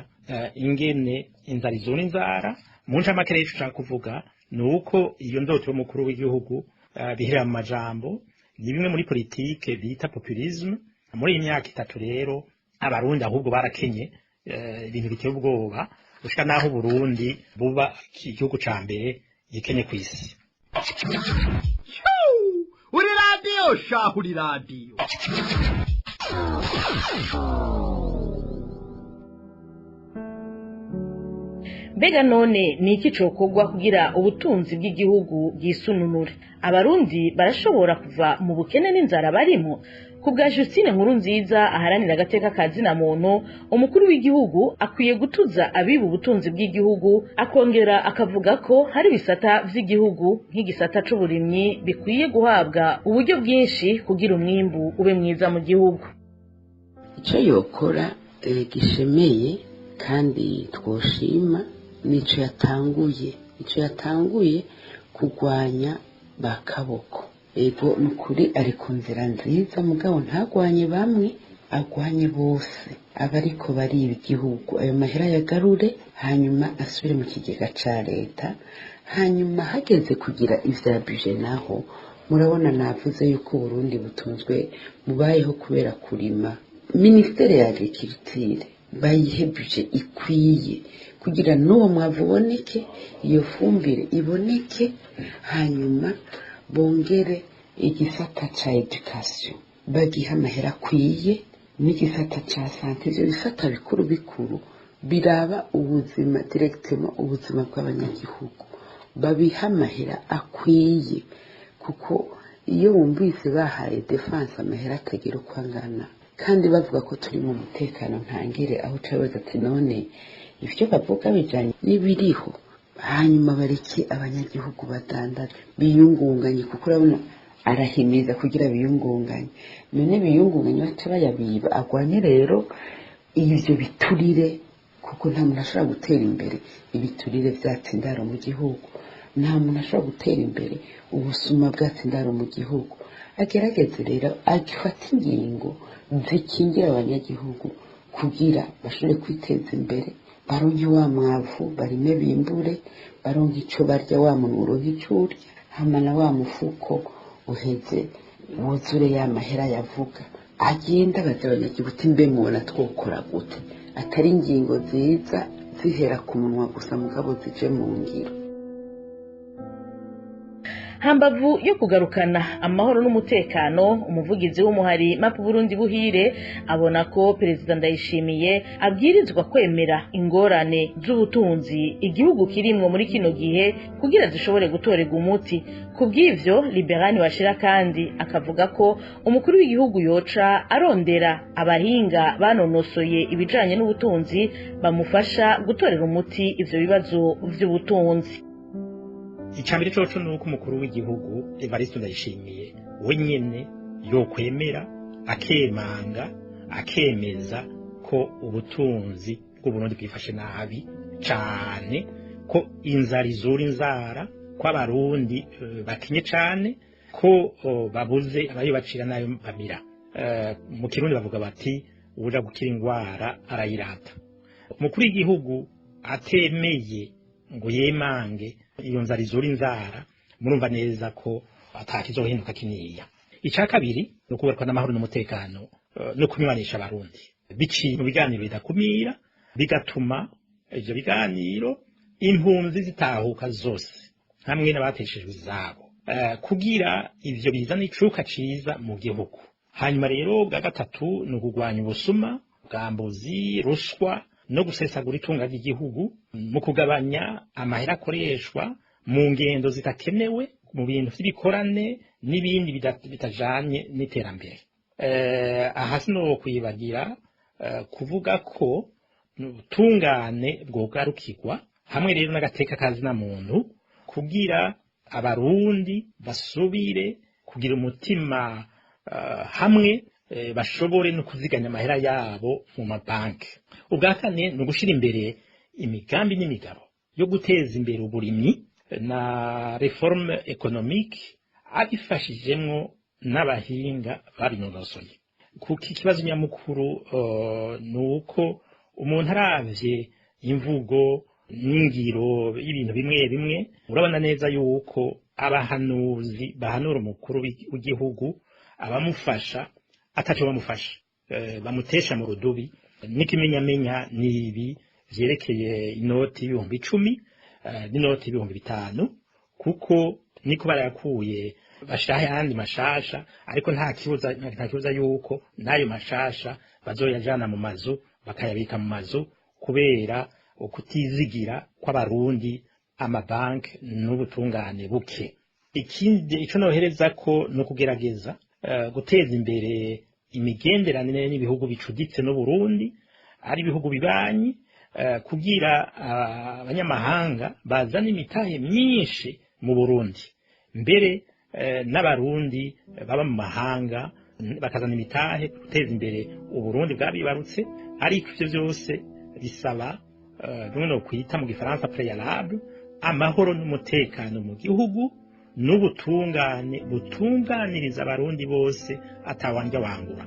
ingene inzara izona inzara. Mu ncamake rero ico kuvuga ni uko iyo ndoto y'umukuru w'igihugu bihera mu majambo, ni bimwe muri politike bita populisme. Muri iyi myaka itatu rero abarundi ahubwo barakenye ibintu biteye ubwoba, gushika naho Burundi buba igihugu ca mbere gikenye kw'isi. Uri radiyo shahu, uri radiyo. Mbega none ni iki cokorwa kugira ubutunzi bw'igihugu bwisununure? Abarundi barashobora kuva mu bukene n'inzara barimo? Ku bwa Justine Nkurunziza aharanira agateka ka zina muntu, umukuru w'igihugu akwiye gutuza abiba ubutunzi bw'igihugu, akongera akavuga ko hari ibisata vy'igihugu nk'igisata c'uburimyi bikwiye guhabwa uburyo bwinshi kugira umwimbu ube mwiza mu gihugu. Ico yokora gishemeye kandi twoshima nico yatanguye, ico yatanguye kugwanya bakaboko. Ego nukuri ari ku nzira nziza, mugabo ntagwanye bamwe, agwanye bose abariko bariba igihugu. Ayo mahera yagarure, hanyuma asubire mu kigega ca leta. Hanyuma hageze kugira ivya buje naho murabona navuze yuko Burundi butunzwe mubayeho kubera kurima. Ministere ya agriculture bayihe buje ikwiye kugira n'uwo mwavu uboneke, iyo fumbire iboneke, hanyuma bongere igisata ca education bagiha amahera akwiye, n'igisata ca sante. Ivyo bisata bikuru bikuru biraba ubuzima directement, ubuzima bw'abanyagihugu, babiha amahera akwiye. Kuko iyo wumvise bahaye defense amahera atagira uko angana, kandi bavuga ko turi mu mutekano ntangire, aho ucabaza ati none ivyo bavuga bijanye n'ibiriho? Hanyuma bareke abanyagihugu badandaza biyungunganye, kuko urabona arahimiza kugira biyungunganye, none biyungunganye baca bayabiba. Agwanye rero ivyo biturire, kuko nta muntu ashobora gutera imbere ibiturire vyatsi indaro mu gihugu, nta muntu ashobora gutera imbere ubusuma bwatsi indaro mu gihugu. Agerageze rero agifate ingingo zikingira abanyagihugu kugira bashobore kwiteza imbere, baronke wa mwavu barime bimbure, baronke ico barya, wa muntu uronke ico urya, hama na wa mufuko uheze wuzure ya mahera yavuga. Agenda abaza abanyagihugu uti mbe mubona twokora gute? Atari ingingo nziza zihera ku munwa gusa, mugabo zije mu ngiro. Hambavu yo kugarukana amahoro n'umutekano, umuvugizi w'umuhari MAP Burundi Buhire abona ko Perezida Ndayishimiye abwirizwa kwemera ingorane z'ubutunzi igihugu kirimwo muri kino gihe kugira zishobore gutorerwa umuti. Kubw'ivyo Liberani Washira kandi akavuga ko umukuru w'igihugu yoca arondera abahinga banonosoye ibijanye n'ubutunzi bamufasha gutorera umuti ivyo bibazo vy'ubutunzi. Icambere coco nuko umukuru w'igihugu Evariste Ndayishimiye wenyene yokwemera, akemanga, akemeza ko ubutunzi bw'Uburundi bwifashe nabi cane, ko inzara izura inzara, ko abarundi bakinye cane, ko babuze abayo bacira nayo bamira. Mu Kirundi bavuga bati uja gukira ingwara arayirata. Umukuru w'igihugu atemeye ngo yemange iyo nzara izura inzara, murumva neza ko atakizohinduka kiniya. Ica kabiri ni ukugaruka n'amahoro n'umutekano, no kunywanisha abarundi biciye mu biganiro bidakumira, bigatuma ivyo biganiro impunzi zitahuka zose hamwe n'abateshejwe izabo, kugira ivyo bizana icuka ciza mu gihugu. Hanyuma rero bwa gatatu ni ukugwanya ubusuma, bwambuzi, ruswa no gusesagura itunga ry'igihugu mu kugabanya amahera akoreshwa mu ngendo zitakenewe, mu bintu vy'ibikorane n'ibindi bitajanye n'iterambere. Aha sino kwibagira kuvuga ko ubutungane bwogarukirwa hamwe rero n'agateka kazina muntu, kugira abarundi basubire kugira umutima hamwe, bashobore no kuziganya amahera yabo mu mabanki. Ubwa kane ni ugushira imbere imigambi n'imigabo yo guteza imbere uburimyi na reforme économique, abifashijemwo n'abahinga babinonosoye. Kuko ikibazo nyamukuru ni uko umuntu aravye imvugo n'ingiro y'ibintu bimwe bimwe, urabona neza yuko abahanuzi bahanura umukuru w'igihugu, abamufasha ataco bamufasha, bamutesha mu rudubi. N'ikimenyamenya nibi vyerekeye inoti 10,000 n'inoti 5,000, kuko niko barayakuye bashiraho ayandi mashasha, ariko nta kibuza yuko n'ayo mashasha bazoyajana mu mazu bakayabika mu mazu, kubera ukutizigira kw'abarundi amabanki n'ubutungane buke. Ikindi ico nohereza ko no kugerageza guteza imbere imigenderanire n'ibihugu bicuditse n'Uburundi, ari ibihugu bibanyi, kugira abanyamahanga bazana imitahe myinshi mu Burundi, mbere n'abarundi baba mu mahanga bakazana imitahe guteza imbere Uburundi bwabibarutse. Ariko ivyo vyose bisaba bimwe no kwita mu gifaransa préalable, amahoro n'umutekano mu gihugu n'ubutungane butunganiriza abarundi bose atawanja wangura.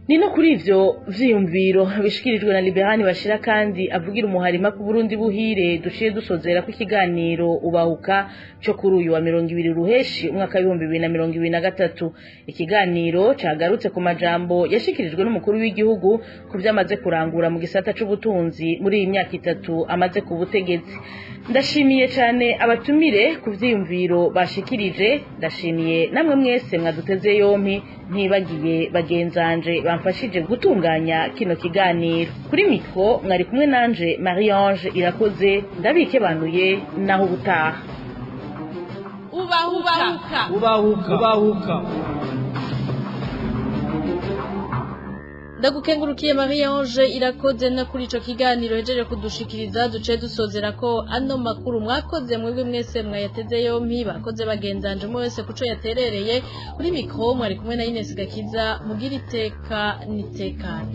Ni no kuri ivyo vyiyumviro bishikirijwe na Liberani Bashira kandi avugira umuharima ku Burundi buhire, duciye dusozera ku kiganiro ubahuka cyo kuri uyu wa 20 ruheshi umwaka wa 2023. Ikiganiro cagarutse ku majambo yashikirijwe n'umukuru w'igihugu ku vyamaze kurangura mu gisata c'ubutunzi muri iyi myaka itatu amaze ku butegetsi. Ndashimiye cyane abatumire ku vyiyumviro bashikirije, ndashimiye namwe mwese mwaduteze yompi, ntibagiye bagenzanje bamfashije gutunganya kino kiganiro. Kuri mikro mwari kumwe nanje Marie Ange Irakoze, ndabike banuye naho ubutaha. Ubahuka ubahuka ubahuka. Ndagukengurukiye Marie Ange Irakoze na kuri ico kiganiro hejeje kudushikiriza. Duce dusozera ko ano makuru mwakoze mwebwe mwese mwayateze yompi, bakoze bagenzanje umwe wese kuco yaterereye. Kuri mikro mwari kumwe na Ines Gakiza, mugira iteka nitekane.